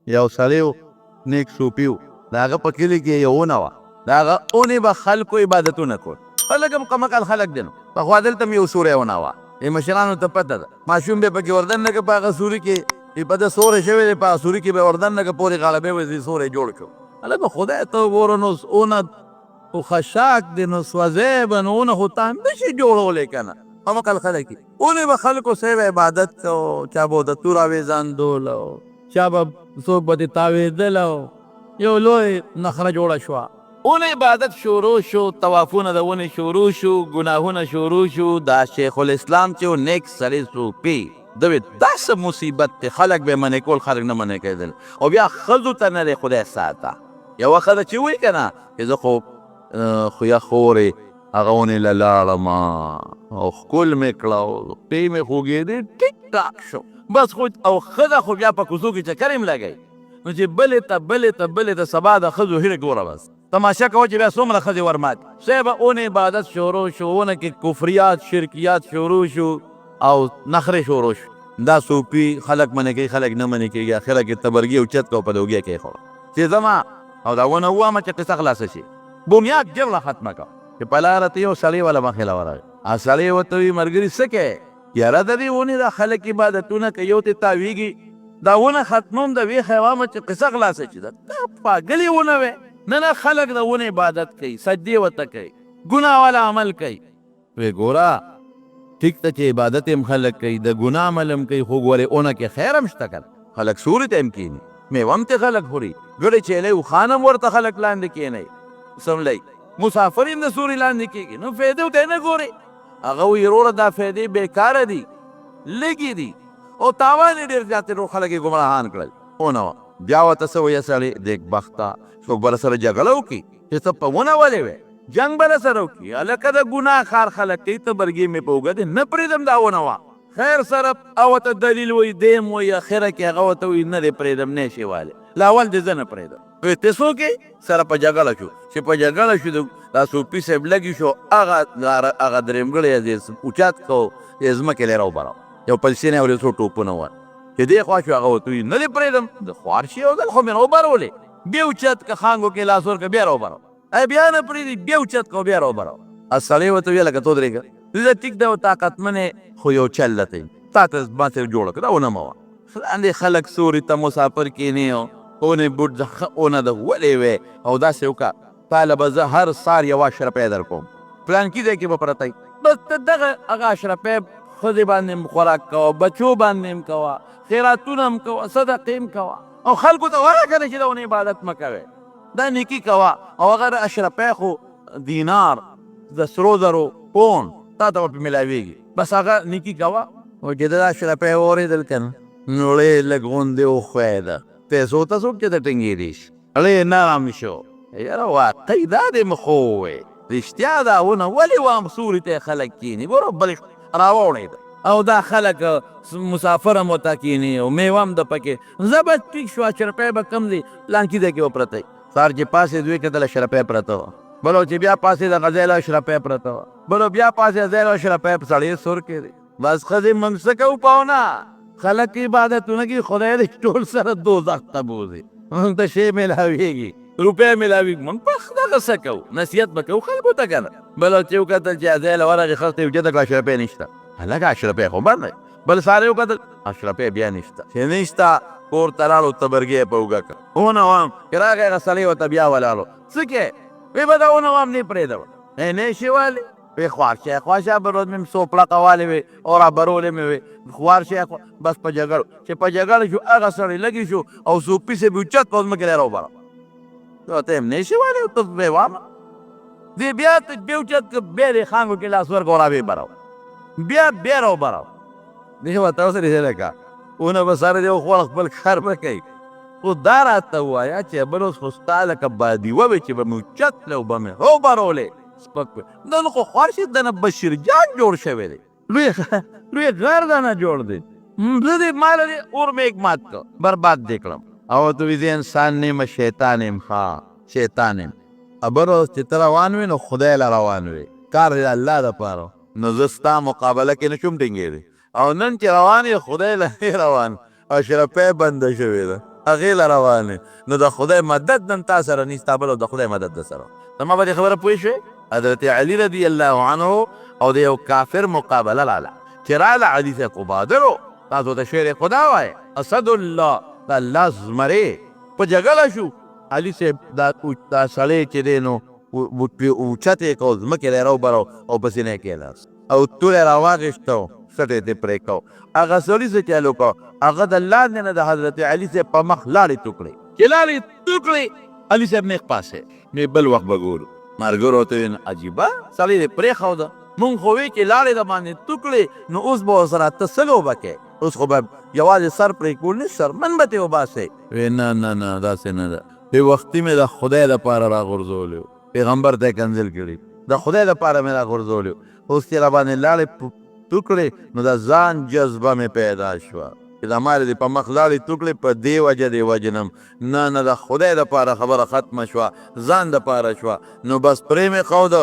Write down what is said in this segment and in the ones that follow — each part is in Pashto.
یو سړی و، نیک صوفي و، د هغه په کلي کې یو ونه وه، د هغه اونې به خلکو عبادتونه کول. خلک هم کمکال خلک دي نو. پخوا دلته هم یو سوری ونه وه، دې مشرانو ته پته ده، ماشوم به پکې وردن نه که په هغه سوري کې چې په ده سوری شوی دی، په هغه سوري کې به وردن نه که پورې غاړه به وي، سوری جوړ کړو. هلکه خدای ته وګوره نو ونه خو خشاک دی نو سوځی به، نو ونه خو تا نه شي جوړولی که نه. کمکال خلک دي، ونې به خلکو صاحب عبادت کو، چا به ورته توره وېزندوله، چا به څوک به ترې تاوېدل، او یو لوی نخره جوړه شوه. ونې عبادت شروع شو، طوافونه د ونې شروع شو، ګناهونه شروع شو. دا شیخ الاسلام چې و نیک سړی صوفي، ده وی دا څه مصیبت دی، خلک به یې منع کول، خلک نه منع کېدل. او بیا ښځو ته نه دی خدای ساته، یوه ښځه چې وایي که نه چې زه خو خویه خورې هغه ونې له لاړم او ښکل مې کړه او پښې مې خوږېدې، ټیک ټاک شو بس خو. او ښځه خو بیا په کوڅو کې چکر هم لګوي، نو چې بلې ته بلې ته بلې ته سبا د ښځو هیله ګوره، بس تماشه کوه چې بیا څومره ښځې ورمات. صاحب ونې عبادت شروع شو، ونه کې کفریات شرکیات شروع شو او نخرې شروع شو. دا صوفي خلک منع کوي، خلک نه منع کېږي. اخره کې تبرګي اوچت کړه او په لوګی کې کېښوده چې زما او دا ونه ووامه چې قصه خلاصه شي، بنیاد جرړه ختمه کړه. چې په لاره ته یو سړی وله مخې له ورغی، هغه سړی ورته وویل ملګري څه کوې؟ یاره د دې ونې دا خلک عبادتونه کوي او ته تاویږي، دا ونه ختموم د ویښه وامه چې قصه خلاصه شي. دا پاګلې ونه وې؟ نه نه، خلک د ونې عبادت کوي، سجدې ورته کوي، ګناه والا عمل کوي. وی ګوره ټیک ته چې عبادت هم خلک کوي، د ګناه عمل هم کوي، خو ګورې اونه کې خیر هم شته کنه، خلک سوري ته هم کینی، میوه هم ترې خلک خوري، ګړې چیلې اوښان هم ورته خلک لاندې کینی، سملوي مسافر هم د سوري لاندې کیږي، نو فایدې ته نه ګورې. هغه وایي وروره دا فایدې بېکاره دي، لږې دي او تاوان یې ډېر زیات دی، نور خلک یې ګمراهان کړل. ونه وه بیا ورته څه وایي سړی نیکبخته، څوک به سره جګړه وکړي چې ته په ونه ولې وې، جنګ به له سره وکړي، هلکه د ګناه کار خلک کوي، ته برګې مې په اوږه دې نه پرېږدم دا ونه وه. خیر سره او ورته دلیل وایي، دی هم وایي، اخره کې هغه ورته وایي نه دې پرېږدم، نه شې والې، له اول دې زه نه پرېږدم. وایي ته څوک یې؟ سره په جګړه شو، چې په جګړه شو دا صوفي صاحب لګي شو، هغه هغه درېمګړی یې اوچت کړ، یې ځمکې له راوبراوه، یو پلسینی ورې څو ټوپونه ووهل، چې دې خوا شو هغه ورته وایي نه دې پرېږدم، د خوار شي یو ځل خو مې راوبرولې، بیا اوچت که خانګو کې لاس ورکړه، بیا راوبراوه. ای بیا نه پرېږدي، بیا اوچت کو، بیا راوبراوه. سړی ورته وویل لکه ته ودرېږه، زه ټیک ده او طاقتمن یې، خو یو چل درته یم، تا ته ما ته جوړه کړه، دا ونه مه وه. لاندې خلک سوري ته مسافر کېني او اونې بوټ د ښه اونه ده ولې وې او داسې وکړه، تا له به زه هر سهار یوه اشرپۍ درکوم، پلانکي ځای کې به پرته یې، بس ته دغه هغه اشرپۍ ښځې باندې هم خوراک کوه، بچو باندې هم کوه، خیراتونه هم کوه، صدقې هم کوه او خلکو ته وایه که نه چې د ونې عبادت مه کوئ. دا نیکی کوه او هغه د اشرپی خو دینار د سرو زرو پون تا ته به په ملاویږي، بس هغه نیکی کوه. او چې د اشرپی واورېدل که نه نو ړې لږ غوندې وښویېده، پیسو ته څوک چې ته ټینګېدی شي، ړې نرم شو، یاره واقعي دا دې مې ښه وویل، رښتیا دا ونه ولې وام سوري ته خلک کیني، ګوره بل راوړېده او دا خلک مسافر هم ورته کیني او میوه هم ده پکې، زه به ټیک شو اشرپی به کوم ځای پلانکي ځای کې به پرته وي. سهار چې پاڅېد ویې کتل اشرپی پرته وه، بل چې بیا پاڅېد هغه ځای له اشرپی پرته وه، بل بیا پاڅېد ځای له اشرپی په سړې سور کې دی. بس ښځې موږ څه کوو پاونه، خلک عبادتونه کوي، خدای دې ټول سره دوزخ ته بوځي، موږ ته شی ملاویږي، روپۍ ملاویږي، موږ په دغه څه کوو، نصیحت به کوو خلکو ته که نه. بل چې وکتل چې ځای له ورغی ښځې ته یې اوچته کړه اشرپی نشته، هلکه اشرپی خو بند دی. بل سهار یې وکتل اشرپی بیا نشته، چې نشته کور ته لاړو تبرګی یې په اوږه کړ، ونه وام چې راغی هغه سړی ورته بیا ولاړو، څه کوې؟ وی به دا ونه وام نه پرېږدم، نه شي والي، وی خوار شی خوا شه، بل ورځ مې څو پړقه والې وې او رابرولې مې وې، خوار شی خوا، بس په جګړو چې په جګړه شو هغه سړی لګي شو او څو پیسې به اوچت په ځمکې له راوبره، ته هم نه شي والي، ته به وامه دی بیا ته بیا اوچت که بیا دې خانګو کې لاس ورکړه را ویې براو، بیا بیا راوبراو، دې ورته اوس دې لکه ونه به سره دې وخوړه خپل کار به کوي. خو دا راته ووایه چې بل اوس خو ستا لکه بادیوه وي چې به مې اوچت کړې او به مې راوبرولې سپک وي، نن خو خوار شي دنه بشیر جان جوړ شوی دی، لوی لوی غر دنه جوړ دی، زه دې ما له دې اور میک مات کړ، برباد دې کړم. او ته وایي زه انسان نه یم شیطان یم، ښه شیطان یم. بل ورځ چې ته روان وې نو خدای له روان وې، کار دې د الله دپاره، نو زه ستا مقابله کې نشم ټینګېدی، او نن چې روان یې خدای له نه روان، اشرپۍ بنده شوې ده. هغې له روان یې، نو د خدای مدد نن تا سره نشته، بل او د خدای مدد د سره. زما په دې خبره پوه شوې؟ حضرت علی رضی الله عنه او د یو کافر مقابله راله، چې راله علي صاحب خو بهادر و، تاسو ته شعر خدا وایې، اسد الله، د الله زمری، په جګړه شو. علي صاحب دا دا سړی چې دی نو اوچت یې کړ، ځمکې له یې راوبرو او په سینه یې کېناست او توره یې راواخیسته او څټ یې ترې پرې کړ. هغه سړي څه چل وکړ، هغه د لاندې نه د حضرت علي صاحب په مخ لاړې تو کړې، چې لاړې تو کړې علي صاحب نېغ پاڅېد. مې بل وخت به ګورو. ملګرو ورته وویل، عجیبه سړی دې پرېښوده، مونږ خو وې چې لاړې د باندې تو کړې نو اوس به ورسره ته څه لوبه کوې، اوس خو به یوازې سر پرې کول نه، څرمن به ترې وباسې. وې نه نه نه داسې نه ده، وې وختي مې د خدای لپاره راغورځولی و، پیغمبر ته یې کنځل کړي، د خدای لپاره مې راغورځولی و، اوس چې راباندې لاړې تو کړې نو د ځان جذبه مې پیدا شوه چې دا مالې دې په مخ لاړې تو کړې په دې وجه دې وژنم، نه نه د خدای لپاره خبره ختمه شوه، ځان لپاره شوه، نو بس پرې مې ښوده،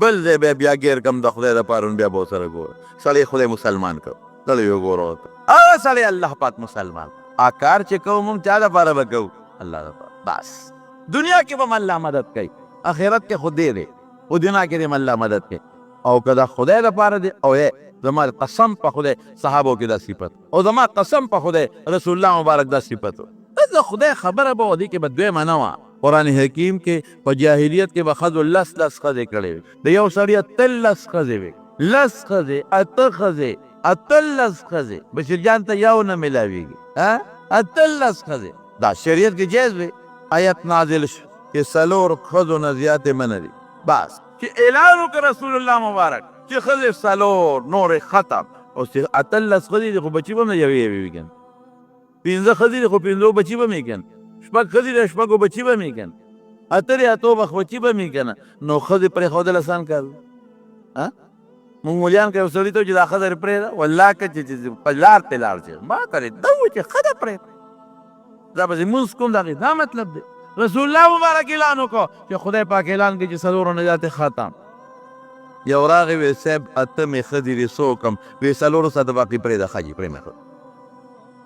بل ځای به یې بیا ګیر کړم د خدای لپاره، نو بیا به ورسره ګورم. سړی خدای مسلمان کړ، سړی وګوره ورته، هغه سړی الله پاک مسلمان کړ. هغه کار چې کوو مونږ چا لپاره به کوو؟ الله لپاره. بس دنیا کې به هم الله مدد کوي، اخرت کې خو دې دی، خو دنیا کې دې هم الله مدد کوي. او که د خدای لپاره دی، او ای زما قسم په خدای صحابو کې دا صفت، او زما قسم په خدای رسول الله مبارک دا صفت و، بس د خدای خبره به وه، دې کې به دویمه نه وه. قرآن حکیم کې په جاهلیت کې به ښځو لس لس ښځې کړې وې، د یو سړي 18 ښځې وې، لس ښځې، اته ښځې، 18 ښځې، بشیر جان ته یو نه ملاویږي، 18 ښځې، دا شریعت کې جایز وې. آیت نازل شو چې څلور ښځو نه زیاتې منع دي، بس چې اعلان وکړ رسول الله مبارک چې ښځې څلور نورې ختم. اوس چې 18 ښځې دي خو بچي به هم یوې یوې وي کنه، پنځه ښځې دي خو پنځو بچي به مې کنه، شپږ ښځې دي شپږو بچي به مې کنه، اته دي اتو بچي به مې کنه، نو ښځې پرېښودل اسان کار دی. مونږ مليان که یو سړي ته چې دا ښځه دې پرېږده، والله که چې په لار پرې لاړ شي، ما ته دې دا ووایي چې ښځه پرېږده، دا به زه لمونځ کوم، د هغې دا مطلب دی. رسول الله مبارک اعلان وکړ چې خدای پاک اعلان کړي چې څلورو نه زیاتې ختم. یو راغی وی صاحب اته مې ښځې دي څه وکړم؟ وی څلورو ساعته باقي پرېږده، ښه جي پرې مې ښه.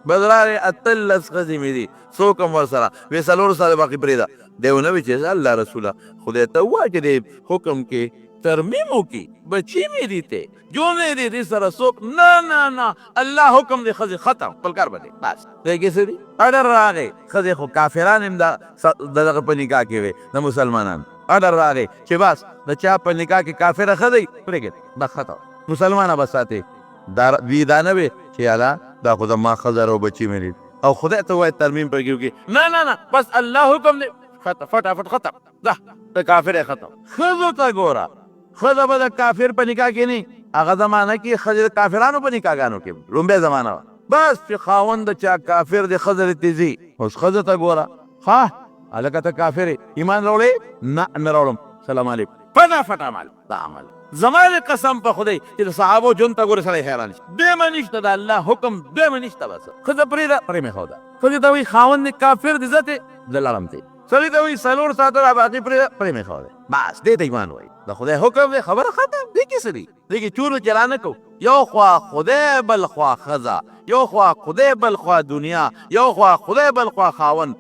بس راغی 18 ښځې مې دي څه وکړم ورسره؟ وی څلورو ساعته باقي پرېږده. دی ونه وی چې الله رسوله خدای ته ووایه چې دې حکم کې ترمیم وکړي، بچی مې دي ته جو مې دي دې سره څوک نه نه نه الله حکم دی ښځې ختم خپل کار به دی بس. دې کې څه دي؟ اډر راغی، ښځې خو کافران هم د دغه په نکاح کې وې د مسلمانانو. اډر راغی چې بس د چا په نکاح کې کافره ښځه وي پرېږدئ بس ختم، مسلمانه به ساتې. دا دوی دا نه وي چې یاله دا خو زما ښځه او بچي مې دي او خدای ته ووایه ترمیم پکې وکړي، نه نه نه بس الله حکم دی ختم فټافټ ختم. ده د کافر یې ختم. ښځو ته ګوره، ښځه به د کافر په نکاح کې نه، هغه زمانه کې ښځې د کافرانو په نکاحګانو کې لومبی زمانه وه، بس چې خاوند د چا کافر دی ښځه دې ترې ځي. اوس ښځو ته ګوره، ښه هلکه ته کافر یې، ایمان راوړې؟ نه نه راوړم، سلام علیکم، فټافټ عمل دا عمل. زما دې قسم په خدای چې د صحابو ژوند ته ګورې سړی حیران شي، دویمه نشته د الله حکم دویمه نشته، بس ښځه پرېږده پرې مې ښوده، ښځې ته وایي خاوند دې کافر دی ځه ترې زه لاړم ترې. سړي ته وایي څلور ساعته را باقي پرې مې ښوده، بس دې ته ایمان وایي، د خدای حکم دی خبره ختم. دې کې څه دي؟ دې کې چور چلا نه کوو، یو خوا خدای بل خوا ښځه، یو خوا خدای بل خوا دنیا، یو خوا خدای بل خوا خاوند.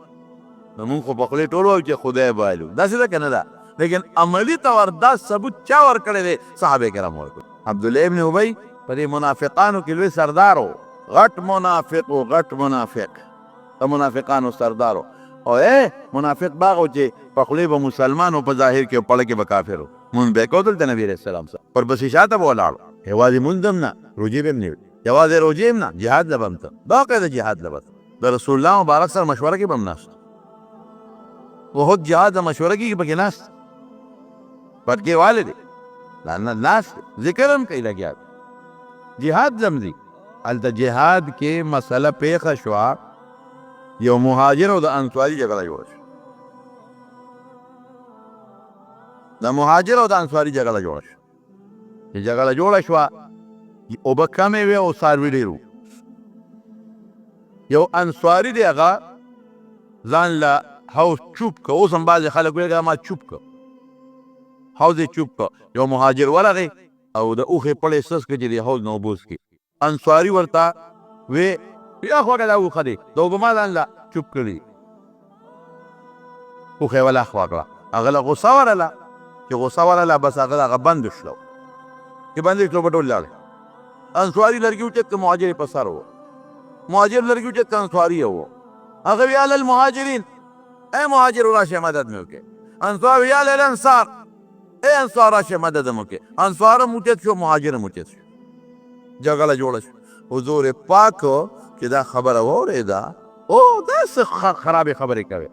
نو مونږ خو په خولې ټول وایو چې خدای بالو، داسې ده که نه ده؟ لیکن عملي طور دا ثبوت چا ورکړی دی؟ صحابه کرامو ورکړی. عبدالله ابن ابی په دې منافقانو کې لوی سردار و، غټ منافق و، غټ منافق، د منافقانو سردار و. او ای منافق به هغه و چې په خولې به مسلمان و، په ظاهر کې او په زړه کې به کافر و. مونځ به یې کاوه دلته نبي علیه السلام سره، ورپسې شاته به ولاړ و، یوازې مونځ هم نه، روژې به هم نیولې، یوازې روژې هم نه، جهاد له به هم ته، باقاعده جهاد له به ته، د رسول الله مبارک سره مشوره کې به هم ناست و، احد جهاد له مشوره کېږي پکې ناست، پټکې والې دی، دا ناست ذکر هم کوي لګیا دی، جهاد له هم ځي. هلته جهاد کې مسله پېښه شوه، یو مهاجر او د انصاري جګړه جوړه شوه، د مهاجر او د انصاري جګړه جوړه شوه. چې جګړه جوړه شوه اوبه کمې وې او څاروي ډېر وو. یو انصاري دی هغه ځان له حوض چوپ که، اوس هم بعضې خلک وایي ما چوپ که، حوض یې چوپ که. یو مهاجر ورغی او د اوښې پړی سس که چې د حوض نه اوبه وڅښي. انصاري ورته وې یا خوږه دا اوښه دی، دا اوبه ما ځان له چوپ کړي. اوښه یې ولا خوا کړه. هغه له غوسه ورله، چې غوسه ورله بس هغه هغه بند شلو. چې بند شلو په ټول لاړ. انصاري لرګي اوچت که مهاجر په سر وو. مهاجر لرګي اوچت که انصاري وو. هغه وی علی المهاجرین، ای مهاجر راشه مدد مې وکړي. انصار وی علی الانصار، ای انصار راشه مدد مې وکړي. انصار هم اوچت شو، مهاجر هم اوچت شو. جګړه جوړه شو. حضور پاک چې دا خبره واورېده، او دا څه خرابې خبرې کوي.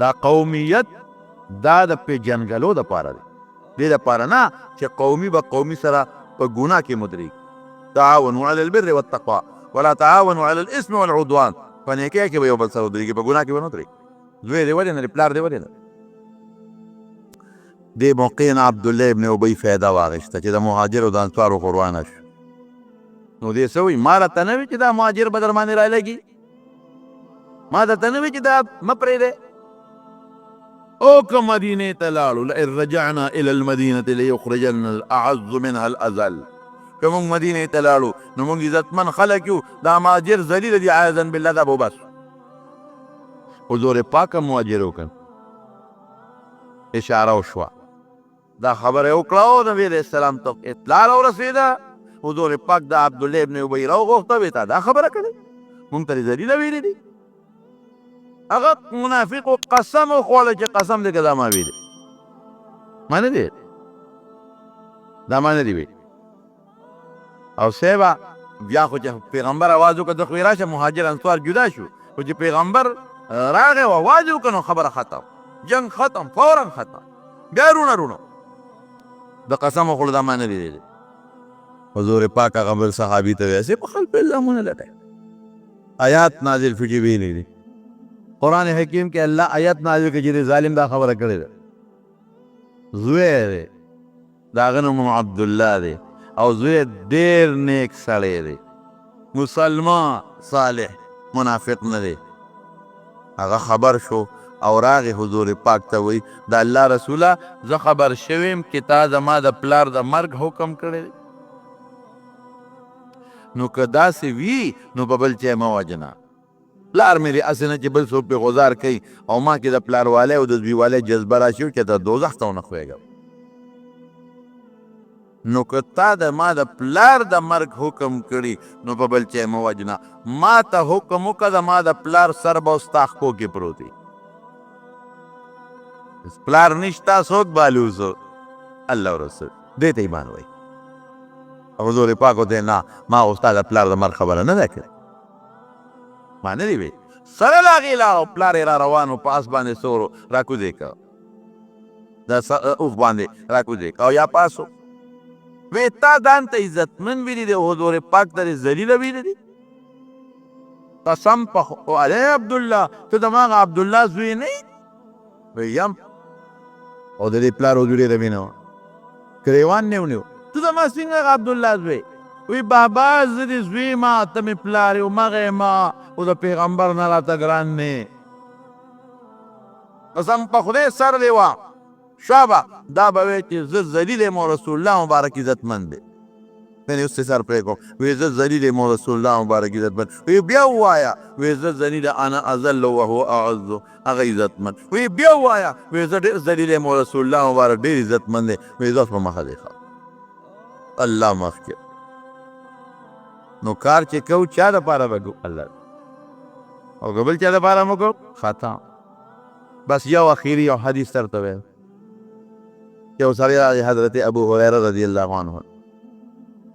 دا قومیت دا د پیژندګلو دپاره دی، دې دپاره نه چې قومي به قومي سره په ګناه کې مدرېږي. تعاونوا علی البر والتقوا ولا تعاونوا علی الاثم والعدوان. په نیکۍ کې به یو بل سره ودرېږي، په ګناه کې به نه ودرېږي. زوی دې ولې نه دی، پلار دې ولې نه دی؟ دې موقع نه عبدالله ابن ابی فایده واخیسته چې د مهاجرو د انصارو قربانه شو. نو دې څه وایي؟ ما راته نه وي چې دا مهاجر به در باندې رالګي، ما درته نه وي چې دا مه پرېږدی. او که مدینې ته لاړو، لئن رجعنا الی المدینة لیخرجن الاعز منها الاذل. که موږ مدینې ته لاړو نو موږ عزتمن خلک یو، دا مهاجر ذلیل دي، عیاذا بالله دا به وباسو. حضور پاک هم مهاجر وکړ، اشاره وشوه، دا خبره یې وکړه او نبی علیه السلام ته اطلاع راورسېده. حضور پاک د عبدالله ابن ابی راوغوښته، وی تا دا خبره کړې، مونږ ته دې ذلیله ویلي دي. هغه منافق قسم وخوړه چې قسم دې که دا ما ویلي، ما نه دی، دا ما نه دی ویلي. او صاحبه بیا خو چې پیغمبر اواز وکړ، ته خو یې راشه، مهاجر انصار جدا شو. خو چې پیغمبر راغی او اواز یې وکړ نو خبره ختم، جنګ ختم، فورا ختم. بیا رونه رونه د قسم وخوړو، دا ما نه دی ویلي. حضور پاک هغه بل صحابي ته ویل، هسې په خلکو الزامونه لګوي. آیات نازل شو چې ویلي دي قرآن حکیم کې الله آیات نازل کړ چې ظالم دا خبره کړې ده، زوی دی، د هغه نوم هم عبدالله دی، او زوی ډېر نیک سړی دی، مسلمان صالح، منافق نه دی. هغه خبر شو او راغی حضور پاک ته وایي، د الله رسوله زه خبر شوی یم چې تا زما د پلار د مرګ حکم کړی دی، نو که داسې وي نو په بل چا مه وژنه. پلار مې دی، هسې نه چې بل څوک پرې غوزار کوي او ما کې د پلاروالۍ او د زویوالۍ جذبه راشي او چې ته دوزخ ته ونه ښویږم. نو که تا د ما د پلار د مرګ حکم کړي نو په بل چا مه وژنه، ما ته حکم وکړه، د ما د پلار سر به اوس ستا ښکو کې پروت وي. پلار نشته څوک به الوزو؟ الله رسول دې ته ایمان وایي. حضور پاک ورته نه، ما خو ستا د پلار د مرګ خبره نه ده کړې، ما نه دی ویلي. سره له هغې لاړ او پلار یې را روان و، په اس باندې سور و، راکوز یې کړ، د اوښ باندې راکوز یې کړ او یا پاسو وی تا ځان ته عزتمن ویلي دی، حضور پاک ته دې ذلیله ویلي دي. قسم په علی عبدالله، ته د ما هغه عبدالله زوی نه یې؟ وی یم. او د دې پلار او زوی ډېره مینه وه، ګریوان نه ونیو، ته زما څنګه هغه عبدالله زوی؟ وی بابا زه دې زوی ما، ته مې پلار یې، همغه یم خو د پیغمبر نه راته ګران نه. قسم په خدای سر دې وه شابه، دا به وی چې زه ذلیل یم او رسول الله مبارک عزتمند دی. یعنی اوس سر پرې کوم، وی زه ذلیل یم او رسول الله مبارک عزتمند. وی بیا ووایه، وی زه ذلیل، انا اذل وهو اعز، هغه عزتمند. وی بیا ووایه، وی زه ډېر ذلیل یم او رسول الله مبارک ډېر عزتمند دی. وی زه په مخه دی ښه الله مخکې. نو کار چې کوو چا دپاره به کوو؟ الله. او که بل چا دپاره مو کوو خطا. بس یو اخیری یو حدیث درته وایم. یو سړی راغی حضرت ابو هریره رضی الله عنه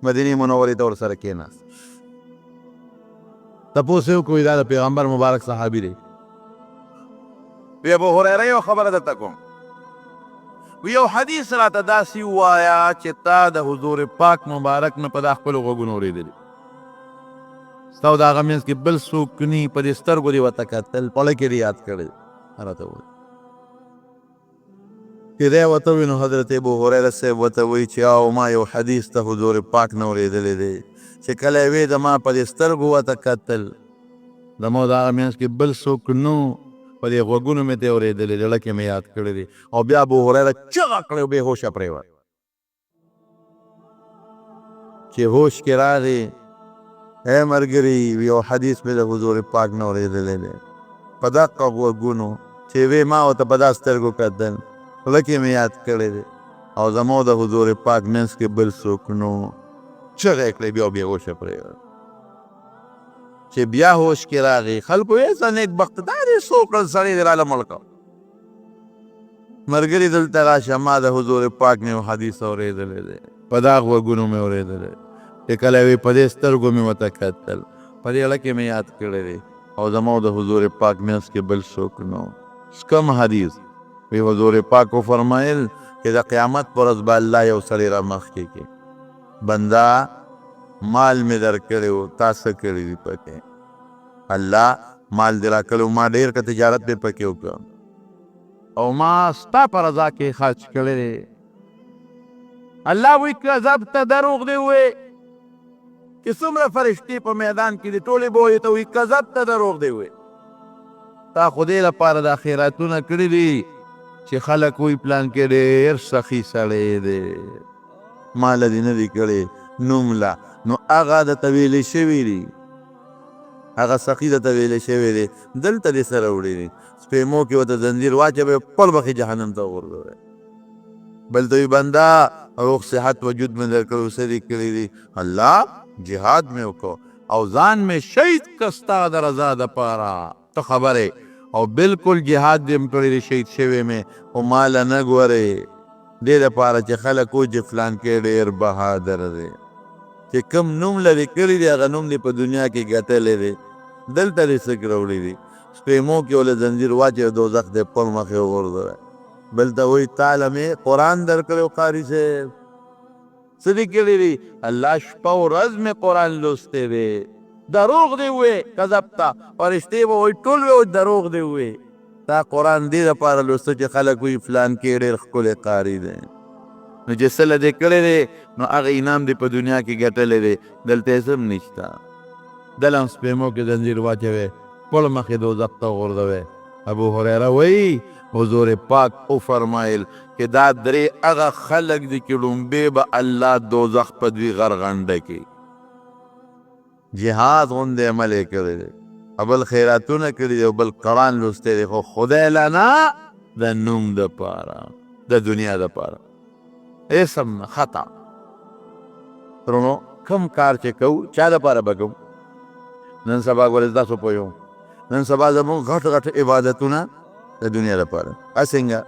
مدینې منورې ته ورسره کېناست. تپوس یې وکړو، دا د پیغمبر مبارک صحابي دی. وی ابو هریره یو خبره درته کوم، وی یو حدیث راته داسې ووایه چې تا د حضور پاک مبارک نه په دا خپلو غوږونو اورېدلی، ستا او د هغه منځ کې بل څوک نی، په دې سترګو دې ورته کتل، په زړه کې دې یاد کړی، راته ووایه. چې دی ورته ووایي نو حضرت ابو هریره صاحب ورته وایي چې او ما یو حدیث ته حضور پاک نه اورېدلی دی چې کله یې وې د ما په دې سترګو ورته کتل، د ما د هغه منځ کې بل څوک نه و، په دې غوږونو مې ترې اورېدلی دی، زړه کې مې یاد کړی دی. او بیا ابو هریره چغه کړې او بې هوشه پرېوت. چې هوش کې راغی اے مرګري، یو حدیث مې د حضور پاک نه اورېدلی دی، په دقه غوږونو چې وې ما ورته په دا سترګو کتل، خوله کې مې یاد کړی دی، او زمو د حضور پاک منځ کې بل څوک نو. چغې یې کړې، بیا بېهوشه پرېوت. چې بیا هوش کې راغی، خلکو یې څه نېکبخته دا دې څه وکړل، سړی دې راله مړ کړ. مرګري دلته راشه، ما د حضور پاک نه یو حدیث اورېدلی دی، په دا غوږونو مې اورېدلی چې کله وي په دې سترګو مې ورته کتل، په دې زړه کې مې یاد کړی دی، او زما د حضور پاک منځ کې بل څوک نه. کوم حدیث؟ وی حضور پاک وفرمایل چې د قیامت پر ورځ به الله یو سړی را مخکې کړي، بنده مال مې درکړی و، تا څه کړي دي پکې؟ الله مال دې راکړی و، ما ډېر که تجارت مې پکې وکړ او ما ستا په رضا کې خرج کړی دی. الله وی کذبت، دروغ دی وې. چې څومره فرشتې په میدان کې دي ټولې به وایي ته وی کذبت، دروغ دی وې. تا خو دې لپاره دا خیراتونه کړي دي چې خلک وایي پلان کې ډېر سخي سړی دی، ما له دې نه دي کړی نوم له. نو هغه درته ویلی شوي دي، هغه سخي درته ویلی شوی دی، دلته دې سره وړي دي. سپېمو کې ورته زنځیر واچوي، پړ بخې جهنم ته وغورځوي. بل ته وي بنده روغ صحت وجود مې درکړو، څه دې کړي دي؟ الله جهاد مې وکړو او ځان مې شهید کړ ستا د رضا دپاره، ته خبرې او بالکل جهاد دې هم کړی دی، شهید شوی مې، خو ما له نه ګورې دې دپاره چې خلک وایي چې فلانکی ډېر بهادر دی. چې کوم نوم له دې کړي دی هغه نوم دې په دنیا کې ګټلی دی، دلته دې څه راوړي دي؟ سپېمو کې ول زنځیر واچوي، دوزخ دې پر مخې وغورځوي. بل ته وایي تا له مې قرآن درکړی و، قاري صاحب څه دې کړي دي؟ الله شپه ورځ مې قرآن لوستی دی. دروغ دې ووې، کذبته. فرشتې به وایي ټول به وایي دروغ دې ووې، تا قرآن دې دپاره لوسته چې خلک وایي فلانکی ډېر ښکلی قاري دی. نو چې څه له دې کړی دی نو هغه انعام دې په دنیا کې ګټلی دی، دلته یې څه هم نشته. دله هم سپېمو کې زنځیر واچوی، پړ مخې دوزخ ته وغورځوی. ابو هریره وایي حضور پاک وفرمایل چې دا درې هغه خلک دي چې ړومبی به الله دوزخ په دوی غرغنډه کړي. جهاد غوندې عمل یې کړی دی او بل خیراتونه کړي دي او بل قرآن لوستی دی، خو خدای له نه د نوم دپاره، د دنیا دپاره هېڅ هم نه. خطا ورونو، کوم کار چې کوو چا دپاره به کوو؟ نن سبا ګورئ تاسو پوه، نن سبا زموږ غټ غټ عبادتونه د دنیا دپاره. څنګه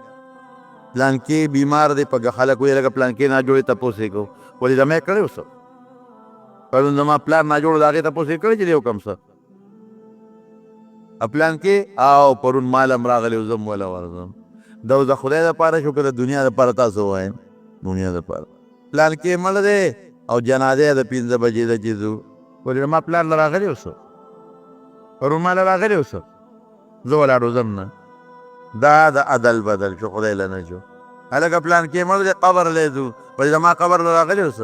پلانکی بیمار دی، په خلک وایي لکه پلانکی ناجوړې تپوس یې کوو، ولې زما یې کړی اوس؟ پرون زما پلار ناجوړ د هغې تپوس یې کړی چې دی وکړم څه پلان کې، او پرون مال هم راغلی او زه هم وله ورځم. دا اوس د خدای دپاره شو که د دنیا دپاره؟ تاسو ووایم دنیا دپاره. پلان کې مړ دی او جنازه یې د 5 بجې ده چې ځو، ولې زما پلار له راغلی اوس، پرون مال راغلی اوس زه ولاړو ځم نه. دا د عدل بدل شو، خدای له نه شو. هلکه پلان کې مړ دی، قبر له ځو، ولې زما قبر له راغلی اوس؟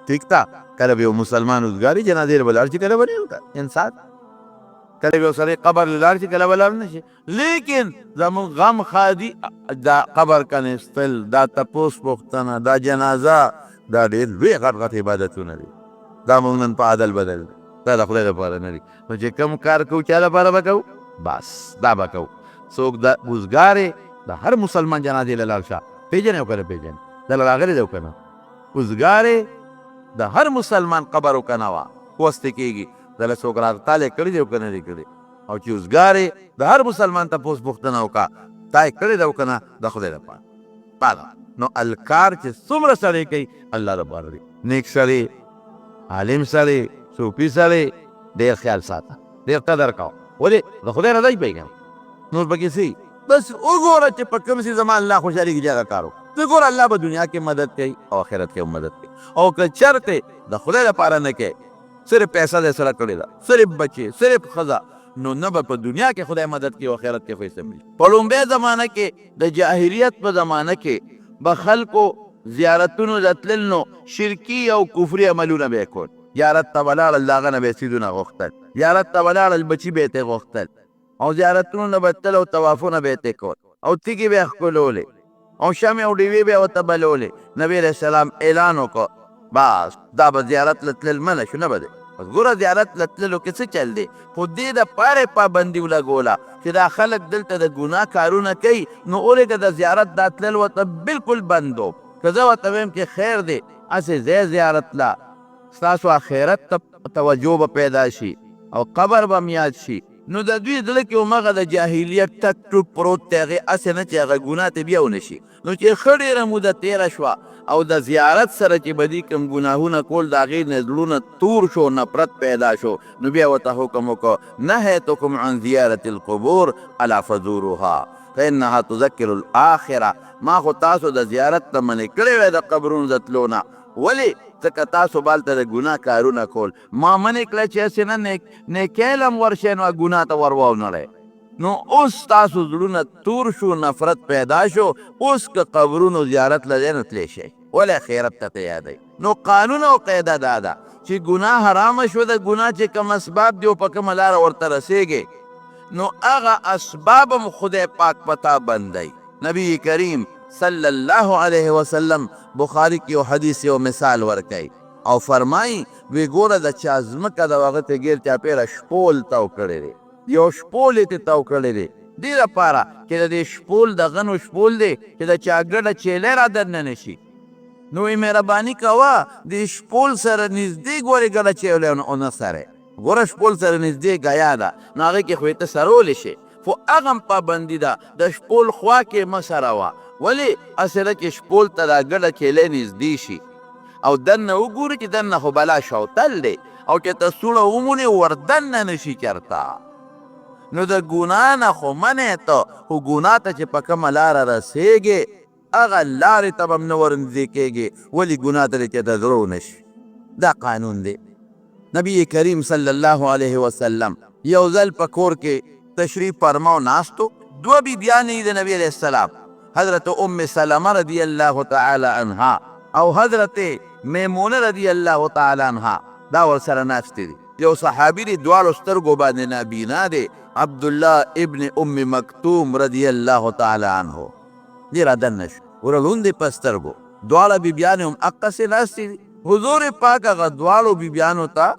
ټیک ده، کله به یو مسلمان اوزګاري جنازې له به لاړ شي، کله به نه. انسان کله به یو سړی قبر له لاړ شي، کله به لاړ نه شي. لیکن زموږ غم ښادي، دا قبر کنیستل، دا تپوس پوښتنه، دا جنازه، دا ډېر لوی غټ غټ عبادتونه دي. دا موږ نن په عدل بدل دي، دا د خدای لپاره نه دي. نو چې کوم کار کوو چا لپاره به کوو؟ بس دا به کوو. څوک د اوزګارې د هر مسلمان جنازې له لاړ شه، پېژنې او که نه پېژنې؟ دله راغلی دی او که نه؟ اوزګارې د هر مسلمان قبر او که نه وه وستې کېږي، دله څوک راغتالی کړی دی او که نه دی کړی؟ او چې اوزګارې د هر مسلمان تپوس پوښتنه وکړه، تا یې کړې ده او که نه؟ د خدای لپاره بالا. نو الکار چې څومره سړی کوي الله لپاره دی. نیک سړی، عالم سړی، صوفي سړی، ډېر خیال ساته، ډېر قدر کوه، ولې د خدای رضا یې پی کنه، نور پکې څه؟ بس وګوره چې په کوم څه زما الله خوشحالېږي چې هغه کار وکړه. ته ګوره الله به دنیا کې مدد کوي او آخرت کې هم مدد کوي. او که چرته د خدای لپاره نه کوي، صرف پیسه دې سره کړې ده، صرف بچې، صرف ښځه، نو نه به په دنیا کې خدای مدد کوي او آخرت کې خو یې څه نه. په لومبۍ زمانه کې، د جاهلیت په زمانه کې به خلکو زیارتونو ته تلل، نو شرکي او کفري عملونه به یې کول. زیارت ته به لاړل، د هغه نه به یې څیزونه غوښتل، زیارت ته به لاړل، بچي به یې ترې غوښتل، او زیارتونو نه به تلل او طوافونه به یې ترې کول او تیږې به یې ښکلولې او شمع او ډیوې به یې ورته بلولې. نبي علیه السلام اعلان وکړ بس دا به زیارت له تلل منع شو، نه به دی. بس ګوره زیارت له تللو کې څه چل دی، خو دې دپاره یې پابندي ولګوله چې دا خلک دلته د ګناه کارونه کوي، نو ولېږه د زیارت دا تلل ورته بالکل بندو. که زه ورته وایم چې خیر دی هسې ځئ زیارت له، ستاسو اخرت ته توجه به پیدا شي او قبر به هم یاد شي، نو د دوی زړه کې همغه د جاهلیت ټک ټوک پروت دی، هغې هسې نه چې هغه ګناه ته بیا ونه شي. نو چې ښه ډېره موده تېره شوه او د زیارت سره چې به دوی کوم ګناهونه کول د هغې نه زړونه تور شو، نفرت پیدا شو، نو بیا ورته حکم وکړ، نهیتکم عن زیارة القبور الا فزوروها فانها تذکر الاخرة، ما خو تاسو د زیارت نه منع کړی وای د قبرونو د تلو نه، ولې؟ ځکه تاسو به هلته د ګناه کارونه کول، ما منع کړه چې هسې نه نېکۍ له هم ورشئ نو ګناه ته ور واونړئ. نو اوس ستاسو زړونه تور شو، نفرت پیدا شو، اوس که قبرونو زیارت له ځای نه تللی شئ، ولې اخرت ته ته یادوي. نو قانون او قاعده دا ده چې ګناه حرامه شوه، د ګناه چې کوم اسباب دي او په کومه لاره ورته رسېږې نو هغه اسباب هم خدای پاک په تا بندوي. نبي کریم صلی الله علیه وسلم بخاري کې یو حدیث یو مثال ورکوي او فرمایي، وی ګوره د چا ځمکه ده او هغه ته ګیر چاپېره شپول تاو کړی دی، یو شپول یې ترې تاو کړی دی، دې لپاره چې د دې شپول د غنو شپول دی چې د چا ګډه چیلی را دننه نه شي، نو وایي مهرباني کوه دې شپول سره نږدې ګورې ګډه چیلی ونه سرې، ګوره شپول سره نږدې ګیا ده نو هغې کې خو یې ته سرولی شې، خو هغه هم پابندي ده د شپول خوا کې مه سروه، ولې؟ هسې نه چې شپول ته دا ګډه چیلی نږدې شي او دننه وګوري چې دننه خو بلا شوتل دی او چې ته سوړه ومونې وردننه نه شي چرته. نو د ګناه نه خو منع ته، خو ګناه ته چې په کومه لاره رسېږې هغه لارې ته به هم نه ورنږدې کېږې، ولې ګناه ته دې چېرته زړه ونه شي. دا قانون دی. نبی کریم صلی الله علیه وسلم یو ځل په کور کې تشریف فرما او ناست وو، دوه بیبیانې یې د نبی علیه السلام، حضرت ام سلمه رضی الله تعالی عنها او حضرت میمونه رضی الله تعالی عنها، دا ورسره ناستې دي. یو صحابي دی، دواړو سترګو باندې نابینا دی، عبدالله ابن ام مکتوم رضی الله تعالی عنه، دی را دننه شو، ګوره ړوند دی په سترګو، دواړه بیبیانې هم اقسې ناستې دي. حضور پاک هغه دواړو بیبیانو ته،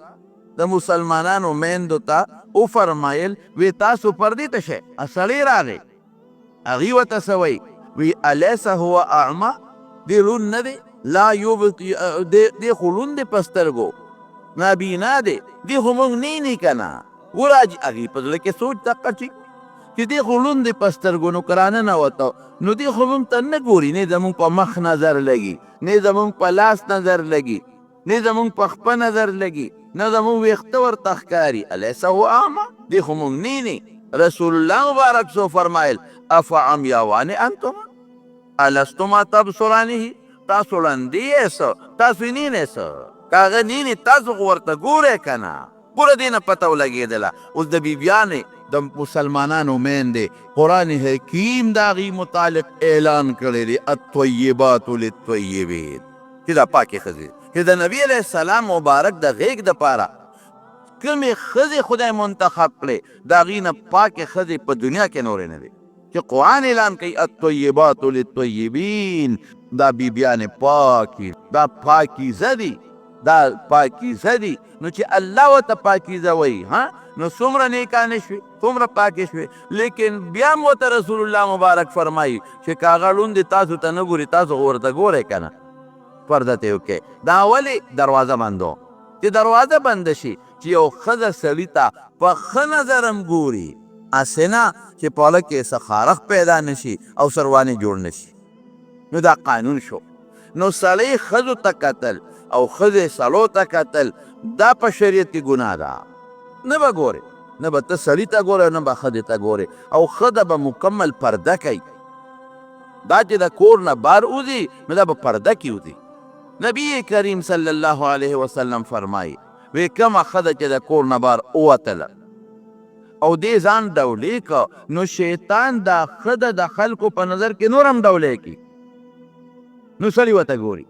د مسلمانانو میندو ته، وفرمایل، وی تاسو پردې ته شئ. سړی راغی، هغوی ورته څه وایي؟ وی الیس هو اعمی، دی ړوند نه دی؟ لا دی خو ړوند دی په سترګو، نابینا دی، دی خو موږ نه ویني که نه؟ ګوره هغوی په زړه کې سوچ دقه چې چې دی خو ړوند دی په سترګو، نو که راننوته نو دی خو موږ ته نه ګوري، نه زموږ په مخ نظر لګي، نه زموږ په لاس نظر لګي، نه زموږ په خپه نظر لګي، نه زموږ ویښته ورته ښکاري. الیس هو اعمی، دی خو موږ نه ویني. رسول الله مبارک څه وفرمایل؟ افعمیاوان انتما الستما تبصرانه، تاسو ړندې یې څه؟ تاسو یې نه وینئ څه؟ که هغه نه ویني تاسو خو ورته ګورئ که نه؟ ګوره دې نه پته ولګېدله اوس د بیبیانې، د مسلمانانو میندې، قرآن حکیم د هغوی متعلق اعلان کړی دی، الطیبات للطیبین، چې دا پاکې ښځې چې د نبی علیه السلام مبارک د غېږ دپاره کومې ښځې خدای منتخب کړې، د هغوی نه پاکې ښځې په دنیا کې نورې نه دي، چې قرآن اعلان کوي الطیبات للطیبین، دا بیبیانې پاکې، دا پاکیزه دي، دا پاکیزه دي. نو چې الله ورته پاکیزه وایي، ها نو څومره نیکانې شوې، څومره پاکې شوې. لیکن بیا هم ورته رسول الله مبارک فرمایي چې که هغه ړوند دی تاسو ته نه ګوري، تاسو خو ورته ګورئ که نه، پرده ته یې وکړئ. دا ولې دروازه بندو؟ چې دروازه بنده شي چې یو ښځه سړي ته په ښه نظر هم ګوري، هسې نه چې په زړه کې څه خارښت پیدا نه شي او سروانې جوړ نه شي. نو دا قانون شو. نو سړی ښځو ته کتل او ښځې سړو ته کتل دا په شریعت کې ګناه ده. نه به ګورې، نه به ته سړي ته ګورې او نه به ښځې ته ګورې، او ښځه به مکمل پرده کوي. دا چې د کور نه بار وځي نو دا به پرده کې وځي. نبی کریم صلی الله علیه وسلم فرمایي، وی کومه ښځه چې د کور نه بار ووتله او دې ځان ډولې که، نو شیطان دا ښځه د خلکو په نظر کې نور هم ډولې کی، نو سړي ورته ګوري.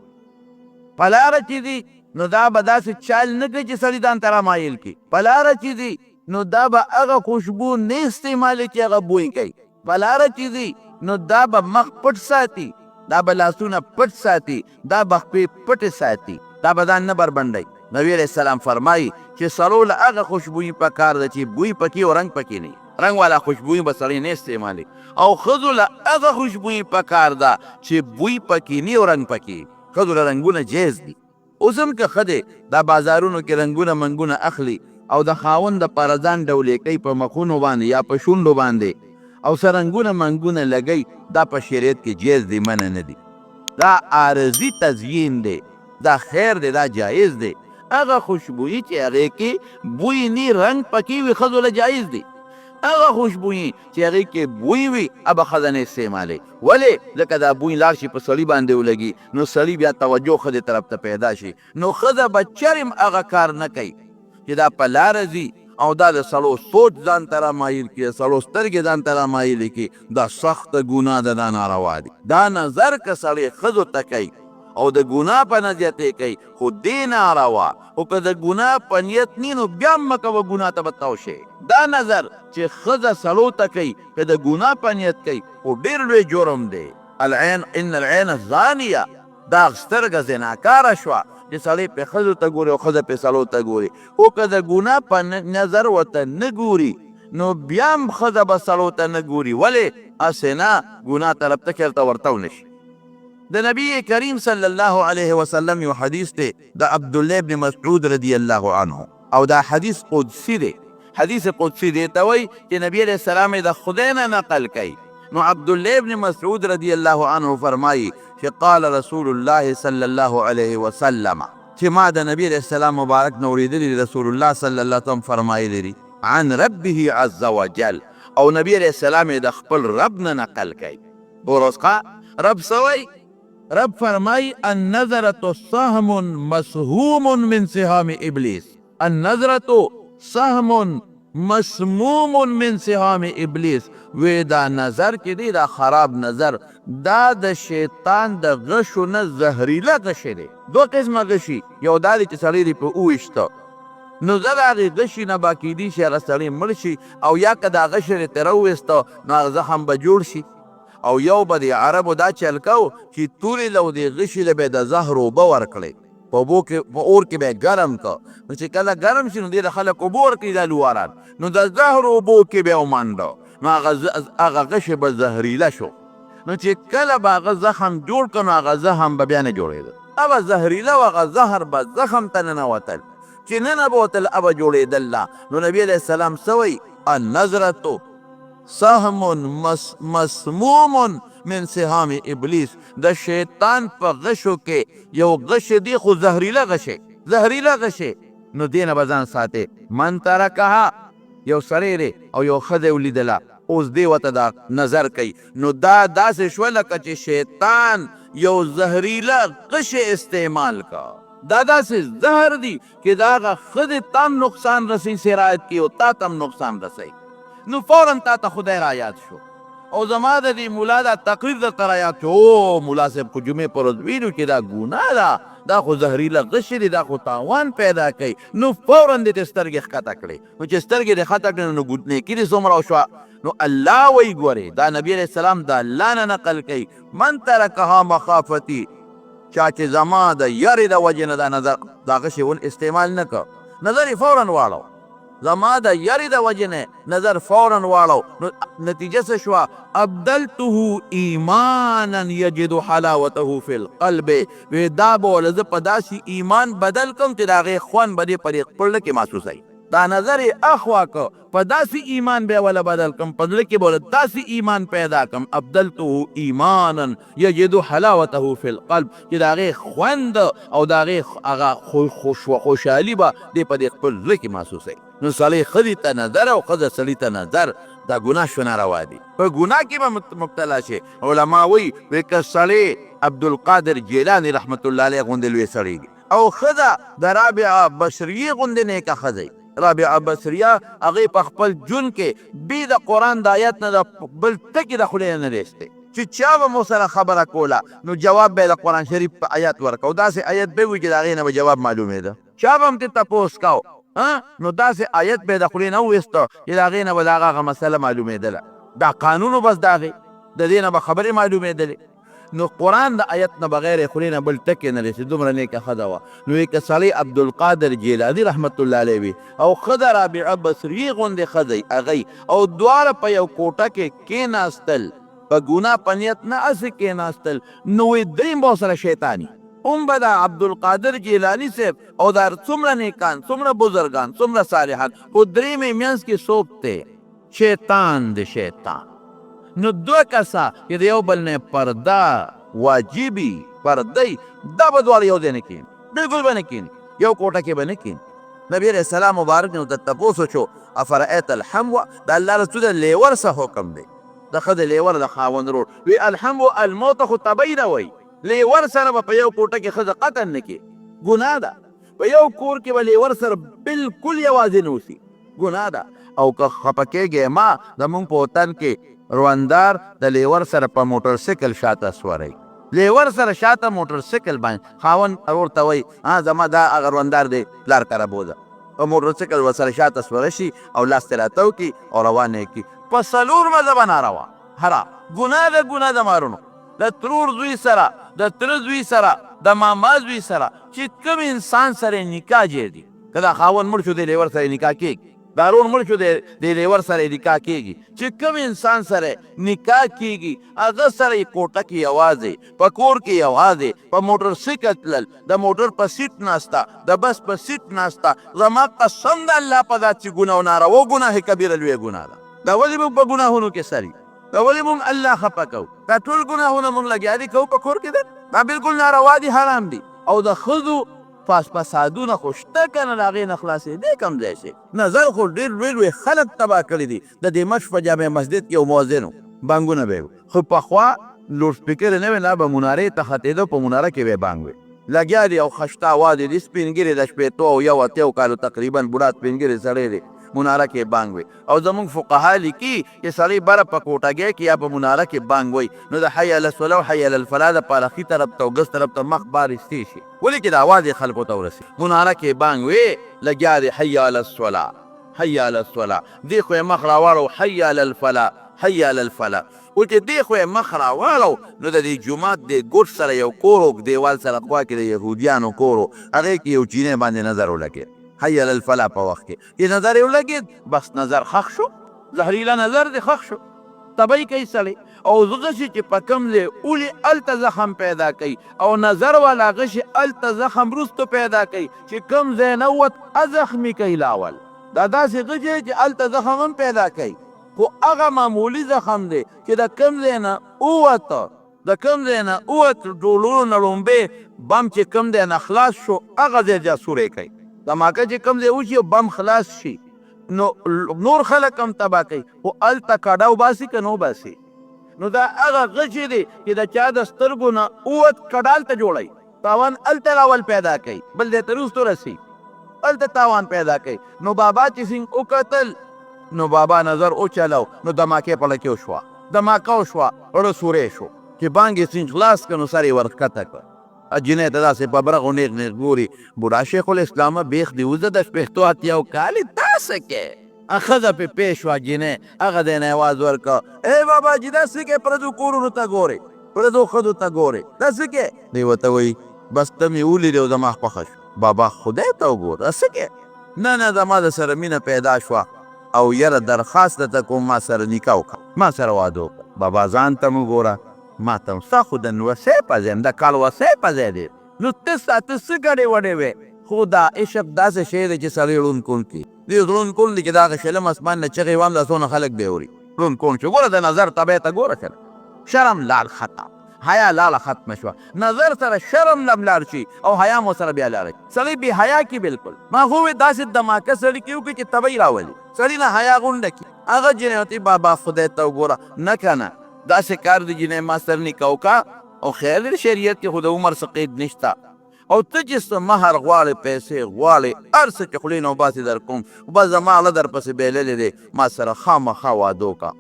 په لاره چې ځي نو دا به داسې چال نه کوي چې سړي ځان ته رامایل کړي. په لاره چې ځي نو دا به هغه خوشبو نه استعمالوي چې هغه بوی کوي. په لاره چې ځي نو دا به مخ پټ ساتي، دا به لاسونه پټ ساتي، دا به خپې پټې ساتي. دا به ځان نه بربنډوي. نبي علیه السلام فرمایي چې سړو له هغه خوشبويي په کار ده چې بوی پکې او رنګ پکې نه وي. رنګ والا خوشبويي به سړی نه استعمالوي او ښځو له هغه خوشبويي په کار ده چې بوی پکې نه او رنګ پکې وي. ښځو له رنګونه جایز دي. اوس هم که ښه دی دا بازارونو کې رنګونه منګونه اخلي او د خاوند لپاره ځان ډولې کوي په مخونو باندې یا په شونډو باندې او څه رنګونه منګونه لګوي، دا په شریعت کې جایز دي، منع نه دي. دا عارضي تزیین دی، دا خیر دی، دا جایز دی. هغه خوشبويي چې هغې کې بوی نی، رنګ پکې وي، ښځو له جایز دي. هغه خوشبويي چې هغې کې بوی وي، هغه به ښځه نه استعمالوي. ولې؟ ځکه دا بوی لاړ شي په سړي باندې ولګي، نو سړي بیا توجه ښځې طرف ته پیدا شي، نو ښځه به چرې هم هغه کار نه کوي چې دا په لاره ځي او دا د سړو سوچ ځان ته را مایل کړي، د سړو سترګې ځان ته را مایلې کړي. دا سخته ګناه ده، دا ناروا دي. دا نظر که سړی ښځو ته کوي او د ګناه په نیت یې کوي خو دې ناروا، خو که د ګناه په نیت نی نو بیا هم مه کوه، ګناه ته به تاو شې. دا نظر چې ښځه سړو ته کوي که د ګناه په نیت کوي خو ډېر لوی جرم دی. العين ان العين زانيه، دا سترګه زناکاره شوه چې سړی پرې ښځو ته ګوري او ښځه پرې سړو ته ګوري، خو که د ګناه په نظر ورته نه ګوري نو بیا هم ښځه به سړو ته نه ګوري، ولې؟ هسې نه ګناه طرف ته چېرته ورتاو نه شي. د نبی کریم صلی الله علیه وسلم یو حدیث دی د عبدالله ابن مسعود رضی الله عنه، او دا حدیث قدسی دی. حدیث قدسی دې ته وایي چې نبی علیه السلام یې د خدای نه نقل کوي. نو عبدالله ابن مسعود رضی الله عنه فرمایي چې قال رسول الله صلی الله علیه وسلم، چې ما د نبی علیه السلام مبارک نه اورېدلي دي، رسول الله صلی الله علیه وسلم فرمایلي دي عن ربه عز وجل، او نبی علیه السلام یې د خپل رب نه نقل کوي. ګوره اوس ښه، رب څه وایي؟ رب فرمایي النظرة سهم مسهوم من سهام ابلیس، النظرة سهم مسموم من سهام ابلیس، وې دا نظر چې دی دا خراب نظر دا د شیطان د غشو نه زهریله غشی دی. دوه قسمه غشي، یو دا دی چې سړی دې په وویشته نو زه د هغې غشي نه به کیدی شي هغه سړی مړ شي، او یا که دا غشی دې ترې راوویسته نو هغه زخم به جوړ شي. او یو به د عربو دا چل کاو چې تورې له او دې غشي له به د زهر اوبه ورکړې، په اوبو کې په اور کې به یې ګرم کړ، نو چې کله ګرم شي نو دې له خلک اوبه ورکړي دا لواران، نو د زهر اوبو کې به یې ومنډه، نو هغه غشی به زهریله شو، نو چې کله به هغه زخم جوړ کړ نو هغه زخم به بیا نه جوړېده، هغه زهریله وه، هغه زهر به زخم ته ننوتل، چې ننوتل هغه به جوړېدل نه. نو نبي علیه السلام څه وایي؟ النظرة سهم مسموم من سهام ابلیس، د شیطان په غشو کې یو غشی دی خو زهریله غشی، زهریله غشی، نو دې نه به ځان ساتې. من ترکها، یو سړی دی او یو ښځه یې ولیدله، اوس دی ورته دا نظر کوي، نو دا داسې شوه لکه چې شیطان یو زهریله غشی استعمال کړ. دا داسې زهر دي چې د هغه ښځې ته هم نقصان رسوي سرایت کې او تا ته هم نقصان رسوي. نو فورا تا ته خدای را یاد شو او زما د دې ملا دا تقریر درته را یاد شو، او ملا صاحب خو جمعې پر ورځ ویلو چې دا ګناه ده، دا خو زهریله غشی دی، دا خو تاوان پیدا کوي. نو فورا دې ته سترګې ښکته کړې، نو چې سترګې دې ښکته کړې نو نیکي دې څومره وشوه. نو الله وایي ګورې دا نبی علیه السلام د الله نه نقل کوي، من ترکها مخافتي، چا چې زما د یرې د وجې نه دا نظر دا غشی ون استعمال نه کړ، نظر یې فورا واړو، زما د یرې د وجې نه نظر فورا واړو، نو نتیجه څه شوه؟ ابدلته ایمانا یجد حلاوته فی القلب، وی دا به ول زه په داسې ایمان بدل کړم چې د هغې خوند به دې په دې خپل زړه کې محسوسوي. دا نظر یې اخوا کړ، په داسې ایمان به یې وله بدل کړم، په زړه کې به وله داسې ایمان پیدا کړم، ابدلته ایمانا یجد حلاوته فی القلب، چې د هغې خوند او د هغې هغه خوشحالي به دې په دې خپل زړه کې محسوسوي. نو سړی ښځې ته نظر او ښځه سړي ته نظر، دا ګناه شو ناروا دي، په ګناه کې به مبتلا شي. علما وایي که سړی عبدالقادر جیلاني رحمت الله علیه غوندې لوی سړی دی او ښځه د رابعه بصریې غوندې نیکه ښځه وي، رابعه بصریه هغې په خپل ژوند کې بې د قرآن د آیت نه د بل ټکي د خولې نه دی ایستی، چې چا به مو سره خبره کوله نو جواب به یې د قرآن شریف په آیت ورکاو، داسې آیت به وي چې د هغې نه به جواب معلومېده. چا به هم ترې تپوس کاو نو داسې آیت به یې د خولې نه وویسته چې د هغې نه به د هغه هغه مسله معلومېدله. دا قانون و بس د هغې، د دې نه به خبرې معلومېدلې. نو قرآن د آیت نه بغیر یې خولې نه بل ټکی نه رسي، دومره نیکه ښځه وه. نو یې که سړی عبدالقادر جیلاني رحمت الله علیه وي او ښځه رابعه بصریې غوندې ښځه وي، هغه وي او دواړه په یو کوټه کې کېناستل، په ګناه په نیت نه هسې کېناستل، نو وایي دریم به ورسره شیطان وي. هم به دا عبدالقادر جیلاني صاحب او دا څومره نیکان، څومره بزرګان، څومره صالحان، خو دریم یې منځ کې څوک دی؟ شیطان دی شیطان. نو دوه کسه چې د یو بل نه پرده واجبي پرده وي، دا به دواړه یو ځای نه کېني، بالکل به نه کېني، یو کوټه کې به نه کېني. نبی علیه السلام مبارک نه ورته تپوس وشو، افرأیت الحمو، د الله رسوله لیور څه حکم دی؟ د ښځې لیور د خاوند ورور وی، الحمو الموت خو طبعي نه وایي، لیور سره به په یو کوټه کې ښځه قطعا نه کېني، ګناه ده. په یو کور کې به لیور سره بالکل یوازې نه اوسي، ګناه ده. او که خپه کېږې مه، زموږ په وطن کې روندار د لیور سره په موټر سیکل شاته سورئ، لیور سره شاته موټر سیکل باندې خاوند ورور ته وایي، ها زما دا هغه روندار دی پلار کره بوځه، په موټر سیکل ورسره شاته سوره شي او لاس ترې راتاو کړي او روان یې کړي. په څلور مذهبه ناروا، حرام، ګناه ده، ګناه ده مارونو. د ترور زوی سره، د تره زوی سره، د ماما زوی سره چې کوم انسان سره نکاح جایز دي، که دا خاوند مړ شو د لیور سره نکاح کیږي، دا ورور مړ شو د لیور سره نکاح کیږي، چې کوم انسان سره نکاح کیږي هغه سره یې کوټه کې یوازې، په کور کې یوازې، په موټر سیکل تلل، د موټر په سیټ ناسته، د بس په سیټ ناسته، زما قسم د الله په ذات چې ګناه او ناروا ګناه کبیره لویه ګناه ده. دا ولې موږ په ګناهونو کې سر یو؟ دا ولې موږ الله خپه کوو؟ دا ټول ګناهونه موږ لګیا دي کوو په کور کې ده، دا بالکل ناروا دي، حرام دي. او د ښځو فسادونه خو شته که نه، د هغې نه خلاصېدی کوم ځای شي؟ نظر خو ډېر لوی لوی خلک تباه کړي دي. د دمشق په جامع مسجد کې یو مؤذن و، بانګونه به یې وو، خو پخوا لوډ سپیکرې نه وې، نه به منارې ته ختېده، په مناره کې به یې بانګ وی. لګیا دی او خشته اواز یې دی، سپین ږیری د شپېتو او یو اتیاو کالو تقریبا بوډا سپین ږیری سړی دی، مناره کې یې بانګ وی. او زموږ فقها لیکي چې سړی بره په کوټګۍ کې یا په مناره کې بانګ وایي نو د حی علی الصلاه او حی علی الفلاح لپاره ښي طرف ته او ګس طرف ته مخ بار ایستې شي، ولې چې د اواز یې خلکو ته ورسي. مناره کې بانګ وي لګیا دی حی علی الصلاه حی علی الصلاه، دې خو یې مخ راواړو حی علی الفلاح حی علی الفلاح، خو چې دې خو یې مخ راواړو نو د دې جومات دې ګوټ سره یو کور و، دیوال سره خوا کې د یهودیانو کور و، هغې کې یو چینی باندې نظر ولګېد حی علی الفلاح په وخت کې. چې نظر یې ولګېد بس نظر ښخ شو، زهریله نظر دې ښخ شو، تبۍ کوي سړی. او غشي چې په کوم ځای ولي هلته زخم پیدا کوي، او نظر والا غشي هلته زخم وروسته پیدا کوي چې کوم ځای نه ووت زخمي کوي لاول. دا داسې غشی چې هلته زخم هم پیدا کوي، خو هغه معمولي زخم دی چې د کوم ځای نه ووت، د کوم ځای نه ووت، ټولو نه ړومبی بم چې کوم ځای نه خلاص شو هغه ځای بیا سوری کوي. دماکه چې کوم ځای وشي او بم خلاص شي نو نور خلک هم تباه کوي، خو هلته کډه وباسي که نه وباسي. نو دا هغه غشی دی چې د چا د سترګو نه ووت کډه هلته جوړوي، تاوان هلته راول پیدا کوي، بل ځای ته وروسته رسي، هلته تاوان پیدا کوي. نو بابا چې څنګه وکتل نو بابا نظر وچلو نو دماکه په لکې وشوه، دماکه وشوه، ړه سوری شو. چې بانګ یې څنګه خلاص کړ نو سر یې ورښکته کړ، جینۍ ته داسې په برغو نیغ نیغ ګوري، بوډا شیخ الاسلامه بیخ دې وځه، د شپېتو اتیاو کال یې تا څه کې؟ ښځه پې پې شوه، جینۍ هغه ځای نه اواز ورکړ، ای بابا جي دا څه کې پردو کورونو ته ګورې، پردو ښځو ته ګورې، دا څه کې؟ دی ورته وایي، بس ته مې ولیدې او زما خوښه شوې. بابا خدای ته وګوره دا څه کې؟ نه نه زما در سره مینه پیدا شوه او یره درخواست درته کوم ما سره نکاح وکړه، ما سره واده وکړه. بابا ځان ته هم وګوره ما ته هم، ستا خو د نوسۍ په ځای هم د کالوسۍ په ځای دی، نو ته ستا ته څه ګډې وډې وې؟ خو دا عشق داسې شی دی چې سړی ړوند کوڼ کړي. دی ړوند کوڼ دی چې د هغه شلم اسمان نه چغې وام دا څونه خلک به یې اوري. ړوند کوڼ شو، ګوره د نظر تبۍ ته ګوره کنه، شرم لاړ ختم، حیا لاړه ختمه شوه، نظر سره شرم لم لاړ شي او حیا مو سره بیا لاړه شي، سړی بې حیا کړي بلکل. ما خو وې داسې دماکه سړي کې وکړي چې تبۍ راولي، سړي نه حیا غونډه کړي. هغه جینۍ ورته وایي بابا خدای ته وګوره، نه کنه داسې کار دی جینۍ ما سره نکاح وکړه او خیر دی، شریعت کې خو د عمر څه قید نشته، او ته چې څه مهر غواړې، پیسې غواړې، هر څه چې خولې نه وباسې درکوم، خو بس زما غله درپسې بېللې دی، ما سره خامخا واده وکړه.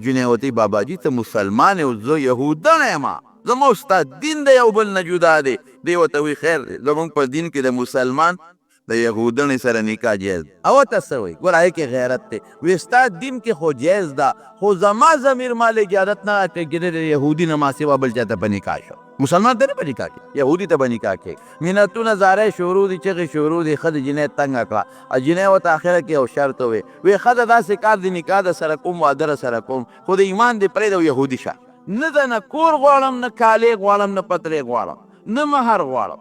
جینۍ ورته وایي، باباجي ته مسلمان یې او زه یهودڼه یم، زما او ستا دین د یو بل نه جدا دی. دی ورته وایي، خیر دی، زموږ په دین کې د مسلمان د یهودڼې سره نکاح جایز او ته څه وایي؟ ګوره هغې کې غیرت دی، وی ستا دین کې خو جایز ده، خو زما ضمیر مال اجازت نه راکوي چې د یهودي نه ما سوا بل چاته په نکاح شم. مسلمان ته نه په نکاح کې، یهودي ته به نکاح کې. منتونه زارۍ شروع دي، چغې شروع دي، ښځې جینۍ تنګه کړه. جینۍ ورته اخره کې یو شرط ووی، وی ښځه داسې کار دې نکاح در سره کوم، واده در سره کوم، خو د ایمان دې پرېږده او یهودي شه. نه د نه کور غواړم، نه کالې غواړم، نه پترې غواړم، نه مهر غواړم.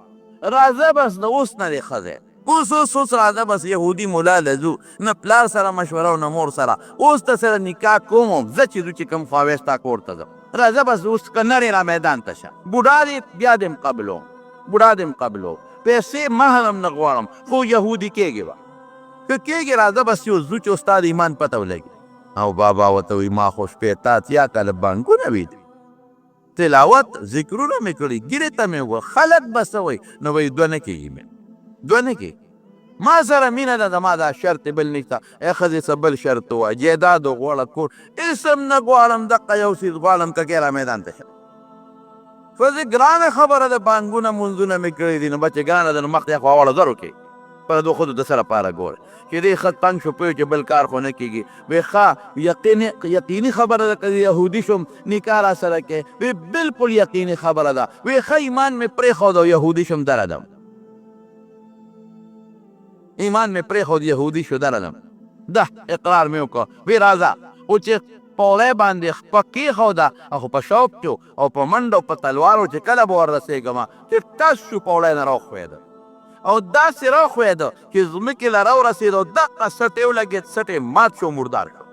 راځه بس د اوس نه دې ښځی. اوس اوس اوس راځه بس یهودي ملا له ځو، نه پلار سره مشوره او نه مور سره، اوس د سره نکاح کوم او ځه چې ځو، چې کوم خوا وې ستا کور ته ځم. راځه بس اوس که نرې را میدان ته شه، بوډا دې بیا دې هم قبلوم، بوډا دې هم قبلوم، پیسې مهر هم نه غواړم، خو یهودي کېږې به که کېږې. راځه بس چې اوس ځو چې اوس ستا د ایمان پته ولګي. او بابا ورته وایي ما خو شپېته اتیا کاله بانګونه ویلي، تلاوت ذکرونه مې کړي، ږیرې ته مې وګوره، خلک به څه وایي؟ نو وایي دوه نه کېږي، مې دوه نه کېږي، ما سره مینه ده، زما دا شرط بل نشته. ای ښځې څه بل شرط ووایه، جایداد وغواړه، کور هېڅ هم نه غواړم، دقه یو څیز غواړم، که کې را میدان ته شه. ښځې ګرانه خبره ده، بانګونه مونځونه مې کړي دي، نو بچې ګرانه ده، نو مخ دې خوا واړه زرو کې پر دوه ښځو د څه لپاره ګورې؟ چې دی ښه تنګ شو، پوه چې بل کار خو نه کېږي، وی ښه یقیني خبره ده که یهودي شوم نکاح را سره کې؟ وی بالکل یقیني خبره ده. وی ښه ایمان مې پرېښود او یهودي شوم درځم، ایمان مې پرېښود یهودي شو درځم، ده اقرار مې وکړ. وی راځه. خو چې پوړی باندې خپه کېښوده، خو په شوق کې او په منډه او په تلوار و چې کله به ور رسېږم، چې ټس شو پوړی نه راوښوېده او داسې راوښوېده چې ځمکې له راورسېد او دقه سټ یې ولګېد، سټ یې مات شو، مردار شو.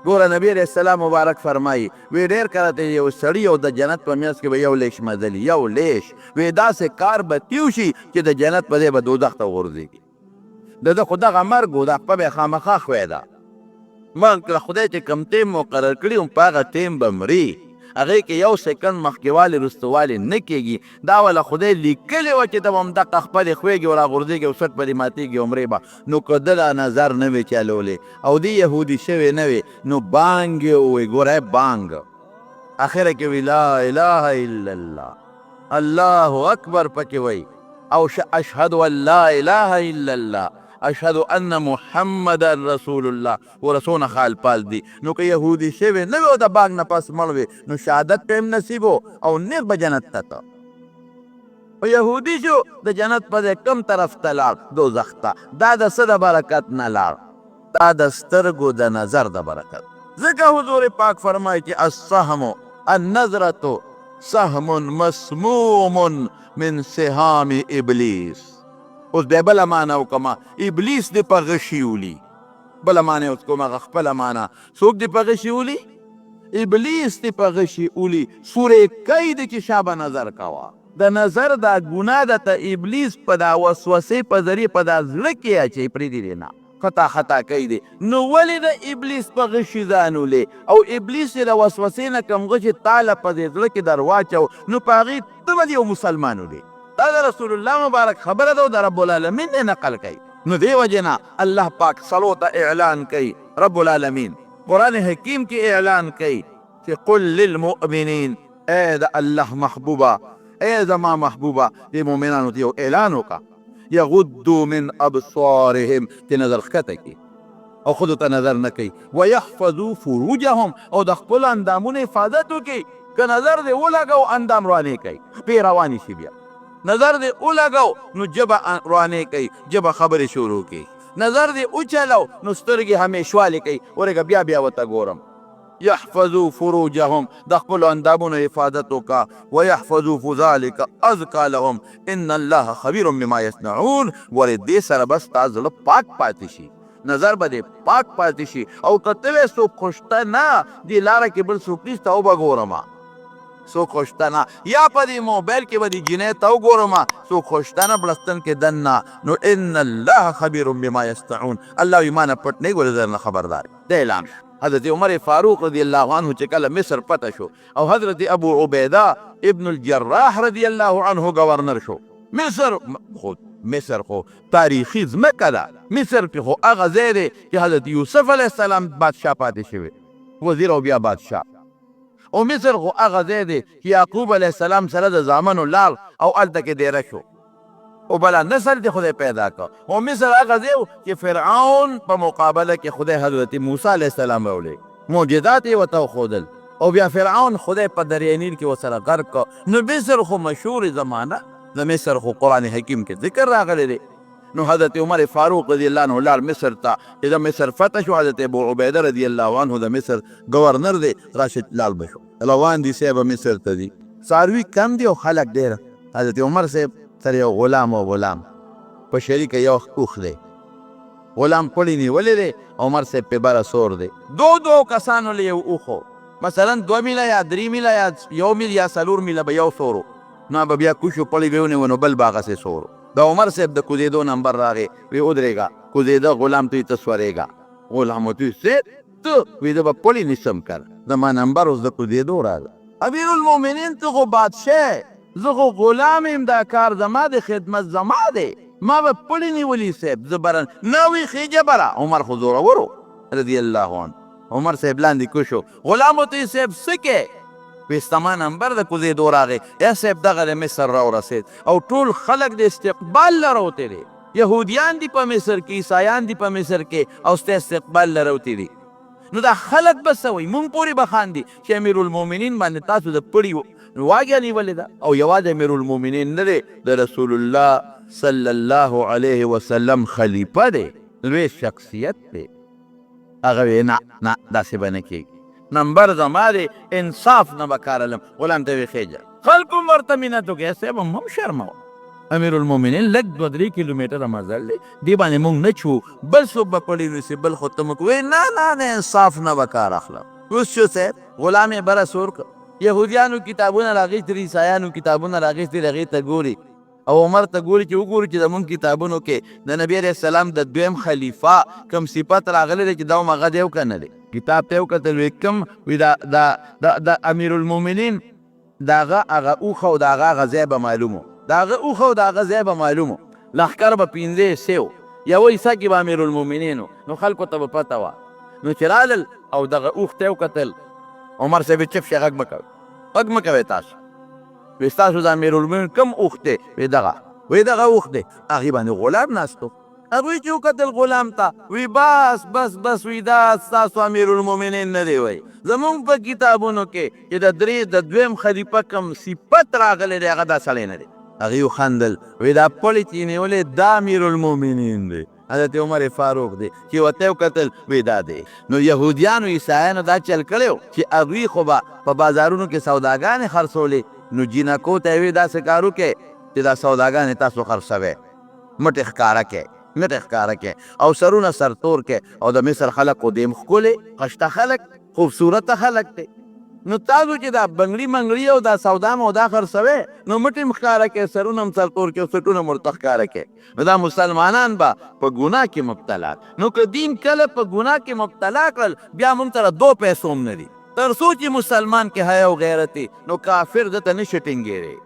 ګوره نبی علیه السلام مبارک فرمایي، وی ډېر کله ته یو سړي او د جنت په منځ کې به یو لیش مزلي، یو لیش، وی داسې کار به تیو شي چې د جنت په ځای به دوزخ ته وغورځېږي. د ده خو دغه مرګ و، دا خپه به یې خامخا ښویېده. مرګ له خدای چې کوم ټیم مقرر کړي هم په هغه ټیم به مري، هغې کې یو سیکنډ مخکېوالی وروستووالی نه کېږي. دا وله خدای لیکلې وه چې ته به همدقه خپه دې ښویږي او راغورځېږي او څټ به دې ماتېږي او مرې به. نو که ده دا نظر نه وی چلولی او دی یهودي شوی نه وی نو بانګ یې ووی، ګوره بانګ اخره کې وی لا اله الا الله الله اکبر پکې وای او اشهد ان لا اله الا الله اشهد ان محمد رسول الله. ګوره څونه خال پال دي. نو که یهودي شوی نه وي او د بانګ نه پس مړ وي نو شهادت په هم نصیب او نیغ به جنت ته ته. خو یهودي شو د جنت په ځای کوم طرف ته لاړ؟ دوزخ ته. دا د څه د برکت نه لاړ؟ دا د سترګو د نظر د برکت. ځکه حضور پاک فرمایي چې السهم النظرة سهم مسموم من سهام ابلیس. اوس بیا بله معنی وکړم، ابلیس دې په غشي ولي. بله معنی اوس کوم، هغه خپله معنی. څوک دې په غشي ولي؟ ابلیس دې په غشي ولي، سورې کوي دې چې شابه نظر کوه. د نظر دا ګناه ده ته ابلیس په دا وسوسې په ذریعه په دا زړه کې اچوي، پرېږدي دې نه، خطا خطا کوي دې. نو ولې د ابلیس په غشي ځان ولې او ابلیس چې د وسوسې نه کوم غشي تاله په دې زړه کې در واچو نو په هغې ته به یو مسلمان ولې؟ دا د رسول الله مبارک خبره ده او د رب العالمین نه نقل کوي. نو دې وجې نه الله پاک سړو ته اعلان کوي، رب العالمین قرآن حکیم کې اعلان کوي چې قل للمؤمنین، ای د الله محبوبه، ای زما محبوبه، دې مؤمنانو ته یو اعلان وکړه، یغضوا من ابصارهم، چې نظر ښکته کړي او ښځو ته نظر نه کوي، ویحفظوا فروجهم، او د خپلو اندامونو حفاظت وکړي. که نظر دې ولګاو اندام روانې کوي، خپې روانې شي، بیا نظر دې ولګاو نو ژبه روانې کوي، ژبه خبرې شروع کړي، نظر دې وچلو نو سترګې همیشوالې کوي، ورېږه بیا بیا ورته ګورم. یحفظوا فروجهم، د خپلو اندامونو حفاظت وکړه، ویحفظوا فذلک ازکی لهم ان الله خبیر بما یصنعون. ولې دې سره به ستا زړه پاک پاتې شي، نظر به دې پاک پاتې شي. او که ته وې څوک خو شته نه، دې لاره کې بل څوک نشته وبه ګورم څوک خو شته نه، یا په دې موبایل کې به دې جینۍ ته وګورم څوک خو شته نه بړستن کې دننه، نو ان الله خبیر بما یصنعون، الله وایي ما نه پټ نه ګورې، زه درنه خبردار یم. دا اعلان شو. حضرت عمر فاروق رضی الله عنه چې کله مصر فتح شو او حضرت ابو عبیده ابن الجراح رضی الله عنه گورنر شو، مصر خو مصر خو تاریخي ځمکه ده، مصر کې خو هغه ځای دی چې حضرت یوسف علیه السلام بادشاه پاتې شوی، وزیر او بیا بادشاه. او مصر خو هغه ځای دی چې یعقوب علیه السلام سره د زامنو لاړ او هلته کې دېره شو. او بلا نسل دې خدای پیدا کړ. او مصر هغه ځای و چې فرعون په مقابله کې خدای حضرت موسی علیه السلام راولېږ، معجزات یې ورته وښودل او بیا فرعون خدای په دریای نیل کې ورسره غرق کړ. نو مصر خو مشهور زمانه د مصر خو قرآن حکیم کې ذکر راغلی دی. نو حضرت عمر فاروق رضی الله عنه لاړ مصر ته، چې د مصر فتح شو، حضرت ابو عبیده رضی الله عنه د مصر ګورنر دی، راشد لاړ به شو. روان دي صاحب مصر ته دي، څاروي کم دي او خلک ډېر. حضرت عمر صاحب سره یو غلام او غلام په شریکه یو اوښ دی، غلام پړی نیولی دی، عمر صاحب په بره سور دی. دوو دوو کسانو له یو اوښ و، مثلا 2 میله یا 3 میله یا 1 میل یا 4 میله به یو سور و، نو به بیا کوشو پړی به ونیو، نو بل به هغسې سور و. د عمر صاحب د کوزېدو نمبر راغی، وی ودرېږه. کوزېده، غلام ته وی ته سورېږه. غلام ورته وی صاحب ته؟ وی زه به پړی نیسم کنه، زما نمبر اوس د کوزېدو راغی. امیرالمؤمنین ته خو بادشاه یې، زه خو غلام یم، دا کار زما دی، خدمت زما دی، ما به پړی نیولی صاحب، زه بره نه وی خیجه بره. عمر خو زورور و رضی الله عنه. عمر صاحب لاندې کوشو، غلام ورته وی صاحب څه کې؟ وی ستما نمبر د کوزېدو راغی. یا صاحب دغه د مصر راورسېد او ټول خلک د استقبال له راوتي دي، یهودیان دي په مصر کې، عیسایان دي په مصر کې، او ستا استقبال له راوتي دي. نو دا خلک به څه وایي؟ مونږ پورې به خاندي چې امیرالمؤمنین باندې تاسو د پړي واګه نیولې ده. او یوازې امیرالمؤمنین نه دی، د رسول الله صلی الله علیه وسلم خلیفه دی، لوی شخصیت دی. هغه وی نه نه داسې به نه کېږي، نمبر زما دی، انصاف نه به کار لم. غلام ته وی خېجه، خلکو هم ورته منت وکړي، صاحب هم شرموه، امیرالمؤمنین لږ 2-3 کیلومتره مزل دی، دې باندې مونږ نه چو، بل څوک به پړی نیسي، بل خو ته موږ وی نه نه نه انصاف نه به کار اخلم. اوس شو صاحب غلام یې بره سور کړ. یهودیانو کتابونه راغیستي، عیسایانو کتابونه راغیستي، هغې ته ګوري او عمر ته ګوري چې وګوري چې زمونږ کتابونو کې د نبی علیه السلام د دویم خلیفه کوم صفت راغلی دی چې دا هم هغه دی او که نه دی. کتاب ته یې وکتل، وی کوم؟ وی دا دا دا د امیرالمؤمنین د هغه هغه اوښ او د هغه هغه ځای به معلوم و، د هغه اوښ او د هغه ځای به معلوم و. لښکر به 5 حصې و، یوه حصه کې به امیرالمؤمنین و، نو خلکو ته به پته وه. نو چې رالل او دغه اوښ ته یې وکتل، عمر صاحب یې چپ شئ، غږ مه کوئ، غږ مه کوئ تاسو. وی ستاسو د امیرالمؤمنین کوم اوښ دی؟ وی دغه، وی دغه اوښ دی. هغې باندې غلام ناست و. هغوی چې وکتل غلام ته، وی بس بس بس، وی دا ستاسو امیرالمؤمنین نه دی. وی زمونږ په کتابونو کې چې د درې د دویم خلیفه کوم صفت راغلی دی، هغه دا سړی نه دی. هغوی وخندل، وی دا پړی چې نیولی دا امیرالمؤمنین دی، حضرت عمر فاروق دی. چې ورته وکتل، وی دا دی. نو یهودیانو عیسایانو دا چل کړی و چې هغوی خو به په بازارونو کې سوداګانې خرڅولې، نو جینکو ته یې وی داسې کار وکړئ چې دا سوداګانې تاسو خرڅوئ، مټې ښکاره کړئ، مټې ښکاره کړئ او سرونه سرتور کړئ. او د مصر خلک خو دیم ښکلي خشته خلک، خوبصورته خلک دي، نو تاسو چې دا بنګړي منګړي او دا سودا مودا خرڅوئ، نو مټې هم ښکاره کړئ، سرونه هم سرتور کړئ او سټونه هم ورته ښکاره کړئ. نو دا مسلمانان به په ګناه کې مبتلا. نو که دین کله په ګناه کې مبتلا کړل، بیا مونږ سره 2 پیسو هم نه دي. تر څو چې مسلمان کې حیا او غیرت وي، نو کافر ده ته نشي ټینګېدی.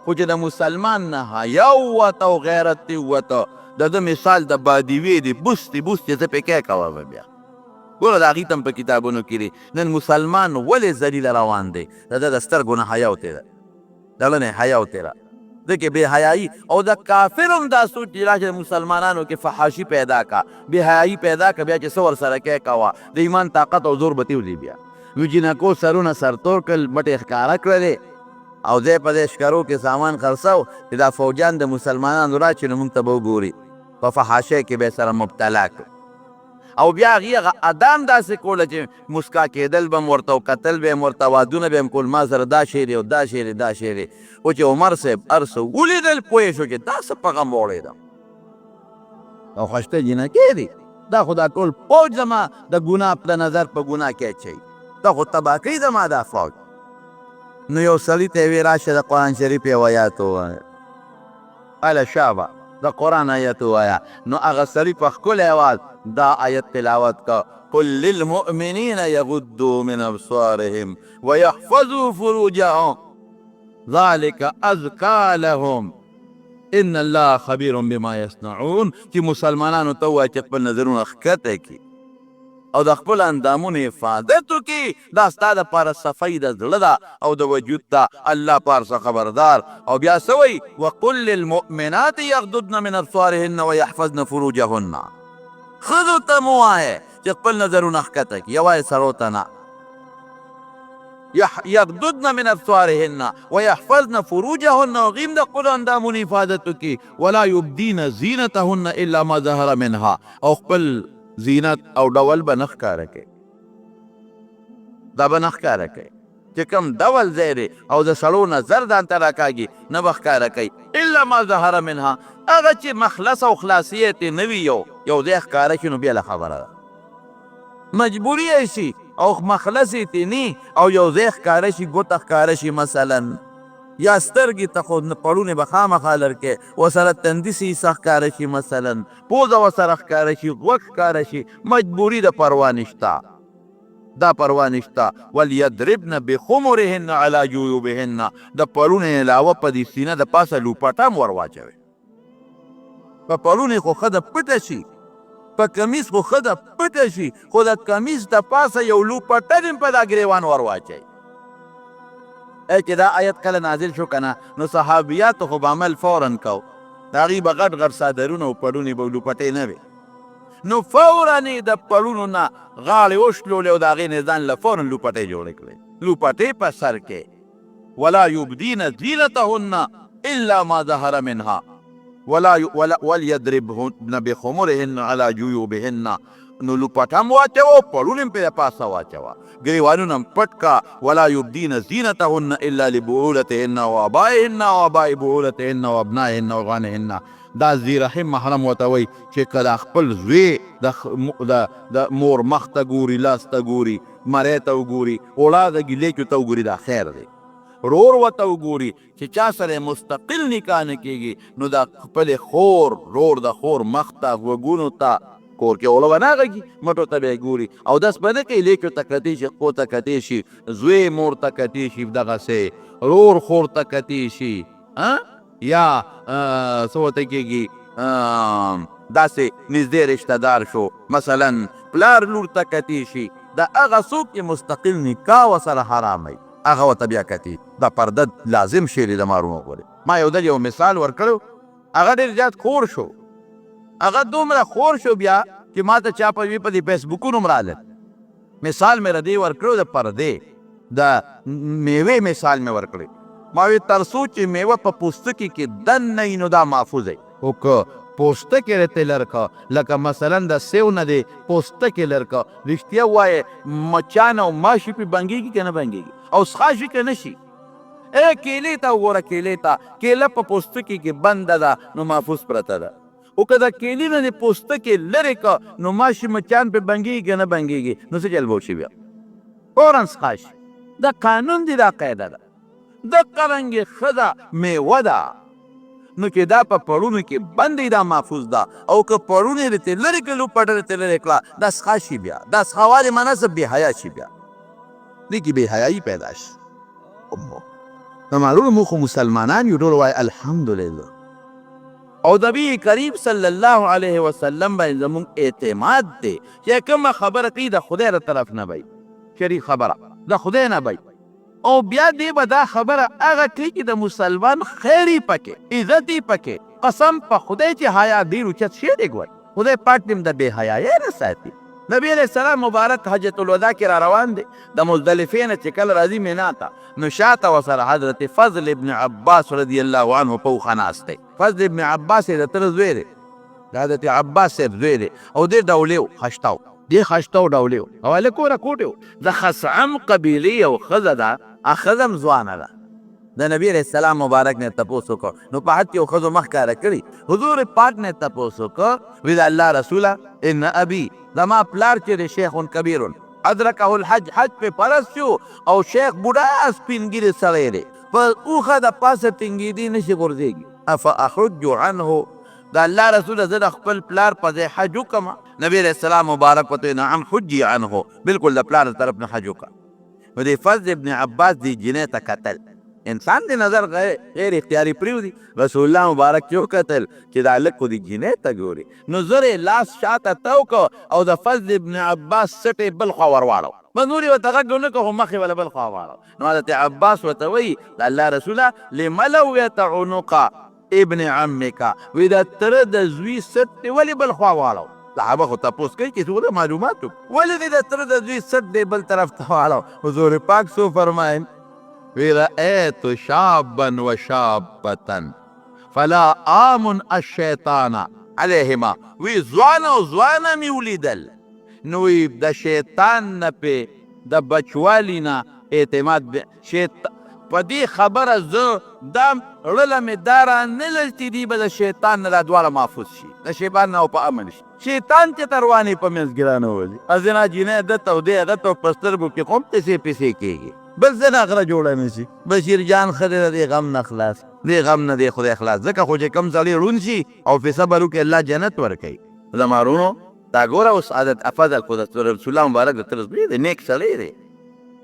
خو چې د مسلمان نه حیا ووته او غیرت ترې ووته، د ده مثال د بادیوې دی، بوستې بوستې څه پې کوې کوه به. بیا ګوره د هغوی ته هم په کتابونو کې دي، نن مسلمان ولې ذلیله روان دی؟ د ده د سترګو نه حیا وتې ده، د زړه نه حیا وتې ده، ځکه بې حیایي. او د کافر هم دا سوچ چې راشه مسلمانانو کې فحاشي پیدا کا، بې حیایي پیدا کا، بیا چې څه ورسره کوې کوه، د ایمان طاقت او زور به ترې وځي. بیا نو جینکو سرونه سرتور کړل، مټې ښکاره کړلې او ځای په ځای شکرو کې سامان خرڅاو چې دا فوجان د مسلمانانو راشي نو موږ ته به وګوري، په فحاشۍ کې به یې سره مبتلا کړو. او بیا هغوی هغه ادا هم داسې کوله چې مسکا کېدل به هم ورته او کتل به هم ورته، وادونه به هم کول، ما سره دا شی دی او دا شی دی دا شی دی. خو چې عمر صاحب هر څه ولیدل، پوه شو چې دا څه په غم وړېدم او خشته جینکې دي، دا خو دا ټول فوج زما د ګناه په نظر په ګناه کې اچوي، دا خو تباه کوي زما دا فوج. نو یو سړي ته یې وی راشه د قرآن شریف یو آیات ووایه، هله شابه د قرآن آیت ووایه. نو هغه سړي په ښکلی آواز دا آیت تلاوت کړ، قل للمؤمنین یغضوا من ابصارهم ویحفظوا فروجهم ذلک ازکی لهم ان الله خبیر بما یصنعون، چې مسلمانانو ته ووایه چې خپل نظرونه ښکته کړي او د خپل اندامونو حفاظت وکړي، دا ستا دپاره صفايي د زړه ده او د وجود ده. الله په هر څه خبردار. او بیا څه وایي؟ وقل للمؤمنات یغضضن من ابصارهن ویحفظن فروجهن. ښځو ته مو وایه چې خپل نظرونه ښکته کړي، یوازې سړو ته نه. یغضضن من ابصارهن ویحفظن فروجهن، او هغوی هم د خپلو اندامونو حفاظت وکړي. ولا یبدین زینتهن الا ما ظهر منها، او خپل زینت او ډول به نه ښکاره کوي، دا به نه ښکاره کوي چې کوم ډول ځای دی او د سړو نظر ځان ته راکاږي، نه به ښکاره کوي. الا ما ظهر منها، هغه چې مخلص او خلاصي یې ترې نه وي، یو یو ځای ښکاره شي نو بېله خبره ده، مجبوري یې شي او مخلص یې ترې نه او یو ځای ښکاره شي، ګوته ښکاره شي مثلا، یا سترګې ته خو پړونې به خامخا لرکې ورسره، تندي څه حصه ښکاره شي مثلا، پوزه ورسره ښکاره شي، غوږ ښکاره شي، مجبوري ده، پروا نشته، دا پروا نشته. وليضربن بخمرهن علی جیوبهن، د پړونې علاوه په دې سینه د پاسه لوپټه هم ور واچوي. په پړونې خو ښځه پټه شي، په کمیس خو ښځه پټه شي، خو د کمیس د پاسه یو لوپټه دې په دا ګریوان ور واچوي. ای چې دا آیت کله نازل شو کنه، نو صحابیاتو خو به عمل فورا کو، د هغوی به غټ غټ څادرونه او پړونې به لوپټې نه وې، نو فورا یې د پړونو نه غاړې وشلولې او د هغې نه ځان له فورا لوپټې جوړې کړې، لوپټې په سر کې. ولا يبدين زينتهن الا ما ظهر منها ولا ولا وليضربهن بخمرهن على جيوبهن، نو لوپټه هم واچوه او پړونه هم پرې پاسه واچوه، ګریوانونه هم پټ کا. ولا يبدين زينتهن الا لبعولتهن او ابائهن او اباء بعولتهن او ابنائهن او اخوانهن. دا ذی رحم محرم ورته وایي چې که د خپل زوی د د مور مخ ته ګوري، لاس ته ګوري، مری ته وګوري، اوړاغه ګیلیچو ته وګوري، دا خیر دی. رور ورته وګوري چې چا سره مستقل نکاح نه کېږي، نو د خپلې خور، رور د خور مخ ته، غوږونو ته، کور کې اوړه به نه غږي، مټو ته به یې ګوري، اودس به نه کوي، لیچو ته کتی شي، خپو ته کتی شي، زوی مور ته کتی شي، دغسې رور خور ته کتی شي، یا څه ورته کېږي، داسې نږدې رشته دار شو، مثلا پلار لور ته کتی شي، دا هغه څوک چې مستقل نکاح ورسره حرامه وي هغه ورته بیا کتی. دا پرده لازم شی دی د مارونو پورې. ما یو ځل یو مثال ورکړو، هغه ډېر زیات خور شو، هغه دومره خور شو بیا چې ما ته چا په وی په دې فیسبوکونو هم رالل. مثال مې ردې ورکړو د پردې د میوې مثال مې ورکړی، ما وی تر څو چې میوه په پوستکي کې دننه وي نو دا محفوظ وي، خو که پوستکی دې ترې لر که، لکه مثلا د سیو نه دې پوستکی لر که، رښتیا ووایه مچان او ماشي پرې بنګیږي که نه بنګیږي او څښا شي که نه شي؟ ای کیلې ته وګوره، کیلې ته، کیله په پوستکي کې بنده ده نو محفوظ پرته ده، خو که د کیلې نه دې پوستکی لرې که نو ماشي مچان پرې بنګیږي که نه بنګیږي؟ نو څه چل به وشي؟ بیا فورا څښا شي. دا قانون دی، دا قاعده ده. دقه رنګې ښځه میوه ده، نو چې دا په پړونو کې بند دی دا محفوظ ده، او که پړونی دې ترې لرې کړل، لوپټه دې ترې لرې کړه، دا څښا شي بیا. دا څښاوالې معنی څه؟ بې حیا شي بیا، دې کې بې حیایي پیدا شي. زما وروڼو، موږ خو مسلمانان یو، ټول وایي الحمدلله، او نبی کریم صلی الله علیه وسلم باندې زموږ اعتماد دی چې کومه خبره کوي د خدای له طرف نه به وي، شریع خبره د خدای نه به وي، او بیا دی به دا خبره هغه کوي چې د مسلمان خیر یې پکې، عزت یې پکې. قسم په خدای چې حیا ډېر اوچت شی دی، ګورئ خدای پاک دې هم د بې حیایۍ نه ساتي. نبی علیه السلام مبارک حجة الوداع کې را روان دی، د مزدلفې نه چې کله راځي مینا ته، نو شاته ورسره حضرت فضل ابن عباس رضی الله عنه په اوښه ناست دی. فضل ابن عباس یې د تره زوی دی، د حضرت عباس صاحب زوی دی، او دی ډولې و، خشته و، دی خشته و، ډولې و او هلک و، رکوټی و. د خثعم قبیلې یو ښځه ده، هغه ښځه هم ځوانه ده. د نبی علیه السلام مبارک نه تپوس وکړ، نو په حج کې ښځو مخ ښکاره کړي، حضور پاک نه تپوس وکړ، وی د الله رسوله، ان ابي، زما پلار چې دی، شیخ کبیر ادرکه الحج، حج پې فرض شو او شیخ بوډا سپین ږیری سړی دی، په اوښه د پاسه ټینګېدی نشي، غورځېږي. افاحج عنه، د الله رسوله زه د خپل پلار په ځای حج وکړم؟ نبی علیه السلام مبارک ورته نعم حجي عنه، بالکل د پلار د طرف نه حج وکړه. نو د فضل ابن عباس دې جینۍ ته کتل، انسان دې نظر غیر اختیاري پریوځي. رسول الله مبارک چې وکتل چې دا هلک خو دې جینۍ ته ګوري، نو زر یې لاس شاته تاو کړ او د فضل ابن عباس څټ یې بل خوا ورواړو. بس نور یې ورته غږ ونه کړ، خو مخ یې وله بل خوا واړو. نو حضرت عباس ورته وایي، د الله رسوله لم لویت عنق ابن عمک، وی د تره د زوی څټ دې ولې بل خوا واړو؟ صحابه خو تپوس کوي چې څومره معلومات وکړي، ولې دې د تره د زوی څټ دې بل طرف ته واړو؟ حضور پاک څه وفرمایل؟ وی رأیت شابا و شابة فلا آمن الشیطان علیهما، وی ځوان او ځوانه مې ولیدل، نو وی د شیطان نه پې د بچوالي نه اعتماد به شیط په دې خبره زه دا ړله مې دا را نه لل چې دی به د شیطان نه دا دواړه محفوظ شي، د شیطان نه او په امن شي. شیطان چې تروانې په منځ کې رانه وځي، ازنا جینۍ ده ته او دی هغه ته په سترګو کې خو هم پسې پسې کېږي، بل څه نه غره جوړه نه شي. بشیر جان ښه دی د دې غم نه خلاص، دې غم نه دی خدای خلاص، ځکه خو چې کوم سړی ړوند شي او پې صبر وکړي الله جنت ورکوي. زما وروڼو دا ګوره اوس حضرت افضل خو د رسول الله مبارک د تره زوی دی، نیک سړی دی،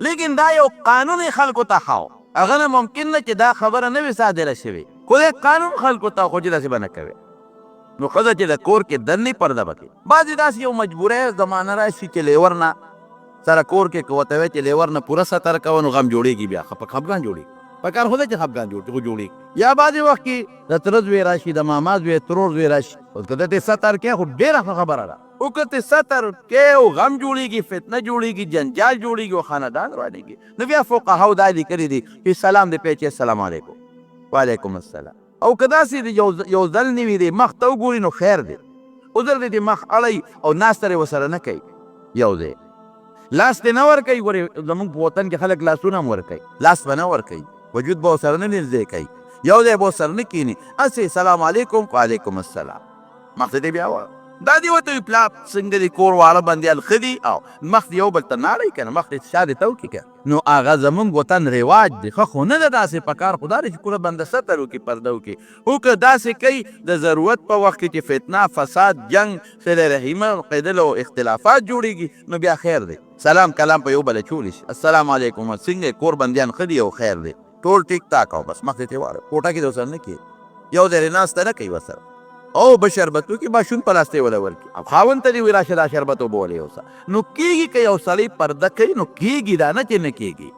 لیکن دا یو قانون یې خلکو ته ښاو، هغه نه ممکن ده چې دا خبره نه وي صادره شوې، خو دی قانون خلکو ته ښو چې داسې به نه کوې. نو ښځه چې د کور کې دننې پرده به کوي. بعضې داسې یو مجبورۍ زمانه راشي چې لیور نه سره کور کې که ورته وایې چې لیور نه پوره ستر کوه نو غم جوړېږي، بیا په خفګان جوړېږي. په کار خو ده چې خفګان جوړ شي خو جوړېږي. یا بعضې وخت کې د تره زوی راشي، د ماما زوی، ترور زوی راشي، اوس که ته ترې ستر کوې خو ډېره ښه خبره ده، خو که ترې ستر کوې او غم جوړېږي، فتنه جوړېږي، جنجال جوړېږي او خاندان ورانېږي، نو بیا فقهاو دا لیکلي دي چې سلام دې پرې چې السلام علیکم، وعلیکم السلام. او که داسې دی یو ځل نه وي دی مخ ته وګوري نو خیر دی، خو زر دې مخ اړوي او ناسته دې ورسره نه کوي، یو ځای لاس دې نه ورکوي. ګورې زموږ په وطن کې خلک لاسونه هم ورکوي، لاس به نه ورکوي، وجود به ورسره نه نږدې کوي، یو ځای به ورسره نه کښېني، هسې سلام علیکم وعلیکم السلام، مخ ته دې بیا واړوي. دا دې ورته وي پلار څنګه دې کور واړه بندیان ښه دي، او مخ دې یو بل ته نه اړوي که نه، مخ دې شا دې ته وکړي که نه. نو هغه زمونږ وطن رواج دی، ښه خو نه ده داسې، پکار خو دا دی چې پوره بنده ستر وکړي، پرده وکړي، خو که داسې کوي د ضرورت په وخت کې چې فتنه، فساد، جنګ، صله رحیمه کیدل او اختلافات جوړیږي نو بیا خیر دی، سلام کلام په یو بل اچولی شي، السلام علیکم څنګه یې، کور بندیان ښه دي او خیر دی، ټول ټیک تاک او بس مخ دې ترې واړوه، کوټه کې دې ورسره نه کښېني، یو ځای دې ناسته نه کوي ورسره او به شربت وکړي، ماشوم په لاس ته یې وله ورکړي او خاوند ته دې وي راشه دا شربت اوبه ولې یوسه، نو کیږي که یو سړی پرده کوي نو کیږي، دا نه چې نه کیږي،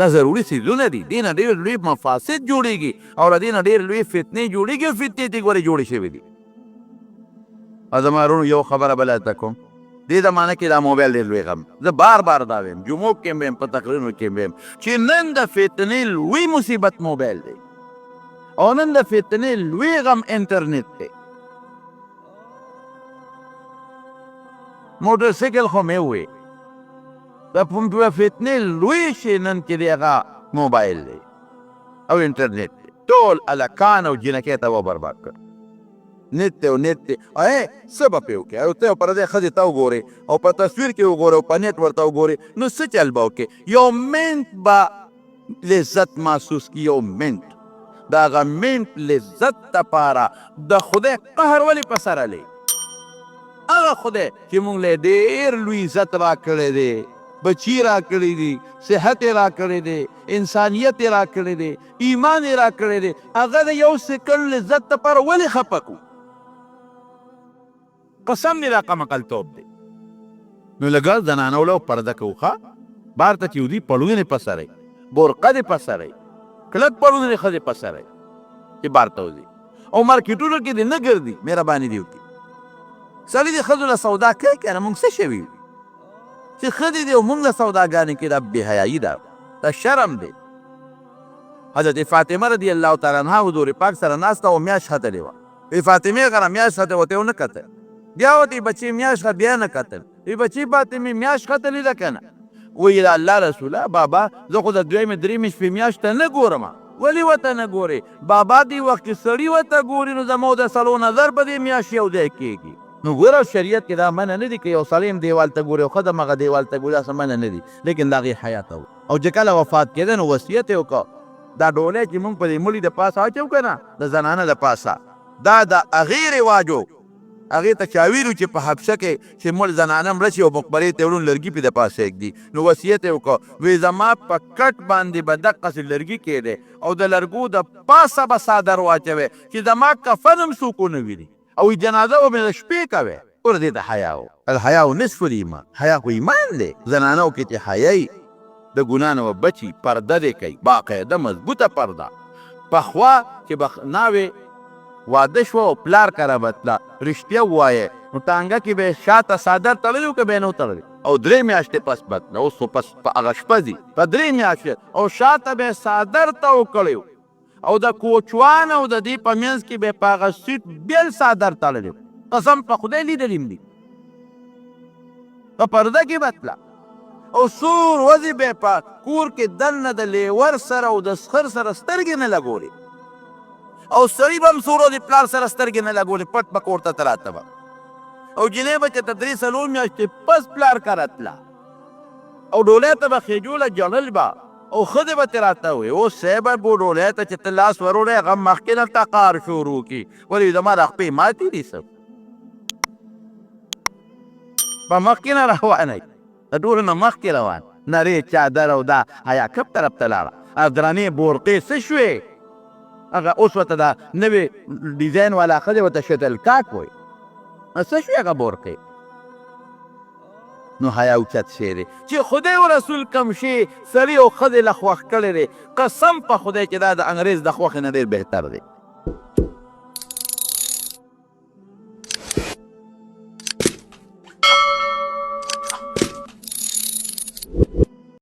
دا ضروري څیزونه دي، دې نه ډېر لوی مفاسد جوړیږي او له دې نه ډېر لوی فتنې جوړیږي او فتنې ترې ګورې جوړې شوې دي. او زما وروڼو یو خبره بله درته کوم، دې زمانه کې دا موبایل ډېر لوی غم، زه بار بار دا وایم، جمعو کې هم وایم، په تقریرونو کې هم وایم چې نن د فتنې لوی مصیبت موبایل دی او نن د فتنې لوی غم انټرنیټ دی. موټر سایکل خو مې ووی، د فتنې لوی شی نن چې دی هغه موبایل دی او انټرنیټ دی، ټول هلکان او جینکۍ ته و برباد کړ. نت دی او نت دی، ای څه به پرې وکړې؟ او ته پردی ښځې ته وګورې او په تصویر کې وګورې او په نت ورته وګورې نو څه چل به وکړې؟ یو منټ به لذت محسوس کړي، یو منټ، د هغه منټ لذت دپاره د خدای قهر ولې په سر الې؟ هغه خدای چې مونږ له ډېر لوی عزت راکړی دی، بچي راکړي دي، صحت یې راکړی دی، انسانیت یې راکړی دی، ایمان یې راکړی دی، هغه د یو سیکنډ لذت لپاره ولې خپه کړو؟ قسم دی دا قمقلتوب دی. نو لږه زنانو له پرده کوو ښه، بهر ته چې وځي پړونی دې په سر وي، بورقه دې په سر وي، کلک پړونی دې ښځې په سر وي چې بهر ته وځي، او مارکیټونو کې دې نه ګرځي، مهرباني دې وکړي. سړي دې ښځو له سودا کوي که نه، موږ څه شوي یو چې ښځې دې او موږ له سوداګانې کوي؟ دا بې حیايي ده، دا شرم دی. حضرت فاطمه رضی الله تعالی عنها حضور پاک سره ناسته او میاشت ختلې وه. وی فاطمې غره میاشت ختلې ورته یې ونه کتل. بیا ورته بچې میاشت خه بیا نه کتل. وی بچې فاطمې میاشت ختلې ده که نه؟ وی د الله رسوله بابا زه خو د دویمې درېیمې شپې میاشت ته نه ګورم. ولې ورته نه ګورې؟ بابا دې وخت کې سړي ورته ګوري نو زما او د سړو نظر په دې میاشت یو ځای کېږي. نو ګوره شریعت کې دا منع نه دي که یو سړی هم دیوال ته ګوري او ښځه هم هغه دیوال ته ګوري، داسې منع نه دي، لیکن د هغې حیا ته وګوره. او چې کله وفات کېده نو وصیت یې وکړ، دا ډولۍ چې مونږ په دې مړي د پاسه اچو که نه، د زنانه د پاسه، دا د هغې رواج و هغې ته چا ویلو چې په حبشه کې چې مړ زنانه مړه شي او مقبرې ته یې وړو لرګي پرې د پاسه ږدي، نو وصیت یې وکړ، وې زما په کټ باندې به دقسې لرګي کېږدی او د لرګو د پاسه به څادر واچوی چې زما کفن هم څوک ونه ویني او جنازه به مې د شپې کوی. ګوره دې ته حیا وایي، الحیاء نصف الایمان، حیا خو ایمان دی، زنانو کې چې حیا وي د ګناه نه به بچ وي، پرده دې کوي باقاعده مضبوطه پرده، پخوا چې به ناوې واده شوه او پلار کره به تله، رښتیا ووایه نو ټانګه کې به یې شاته څادر تړلی و که به یې نه و تړلی؟ او درې میاشتې پس به تله، اوس خو پس په هغه شپه ځي، په درې میاشتې او شاته به یې څادر تاو کړی و او د کوچوان او د دې په منځ کې به په هغه سیټ بېل څادر تړلی و، قسم په خدای لیدلی مې دي، په پرده کې به تله او څو ورځې به په کور کې دننه د لیور سره او د سخر سره سترګې نه لګولې او سړي به هم څو ورځې پلار سره سترګې نه لګولې، پټ به کور ته راته به او جینۍ به چې ته درې څلور میاشتې پس پلار کره تله او ډولۍ ته به خېجوله ژړل به او ښځې به ترې راته وې اوس صاحب بو ډولۍ ته چې ته لاس وروړې هغه مخکې نه ټقار شروع کړي، ولې زما دا خپې ماتې دي څه په مخکې نه روانه یي، د ټولو نه مخکې روان نرې چادر او دا حیا کوم طرف ته لاړه؟ درنې بورقې څه شوې؟ هغه اوس ورته دا نوې ډیزاین والا ښځې ورته شتل کاک وایي، څه شوې هغه بورقې؟ نو حیا اوچت شی دی چې خدای او رسول کوم شی سړي او ښځې له خوښ کړی دی، قسم په خدای چې دا د انګریز د خوښې نه ډېر بهتر دی.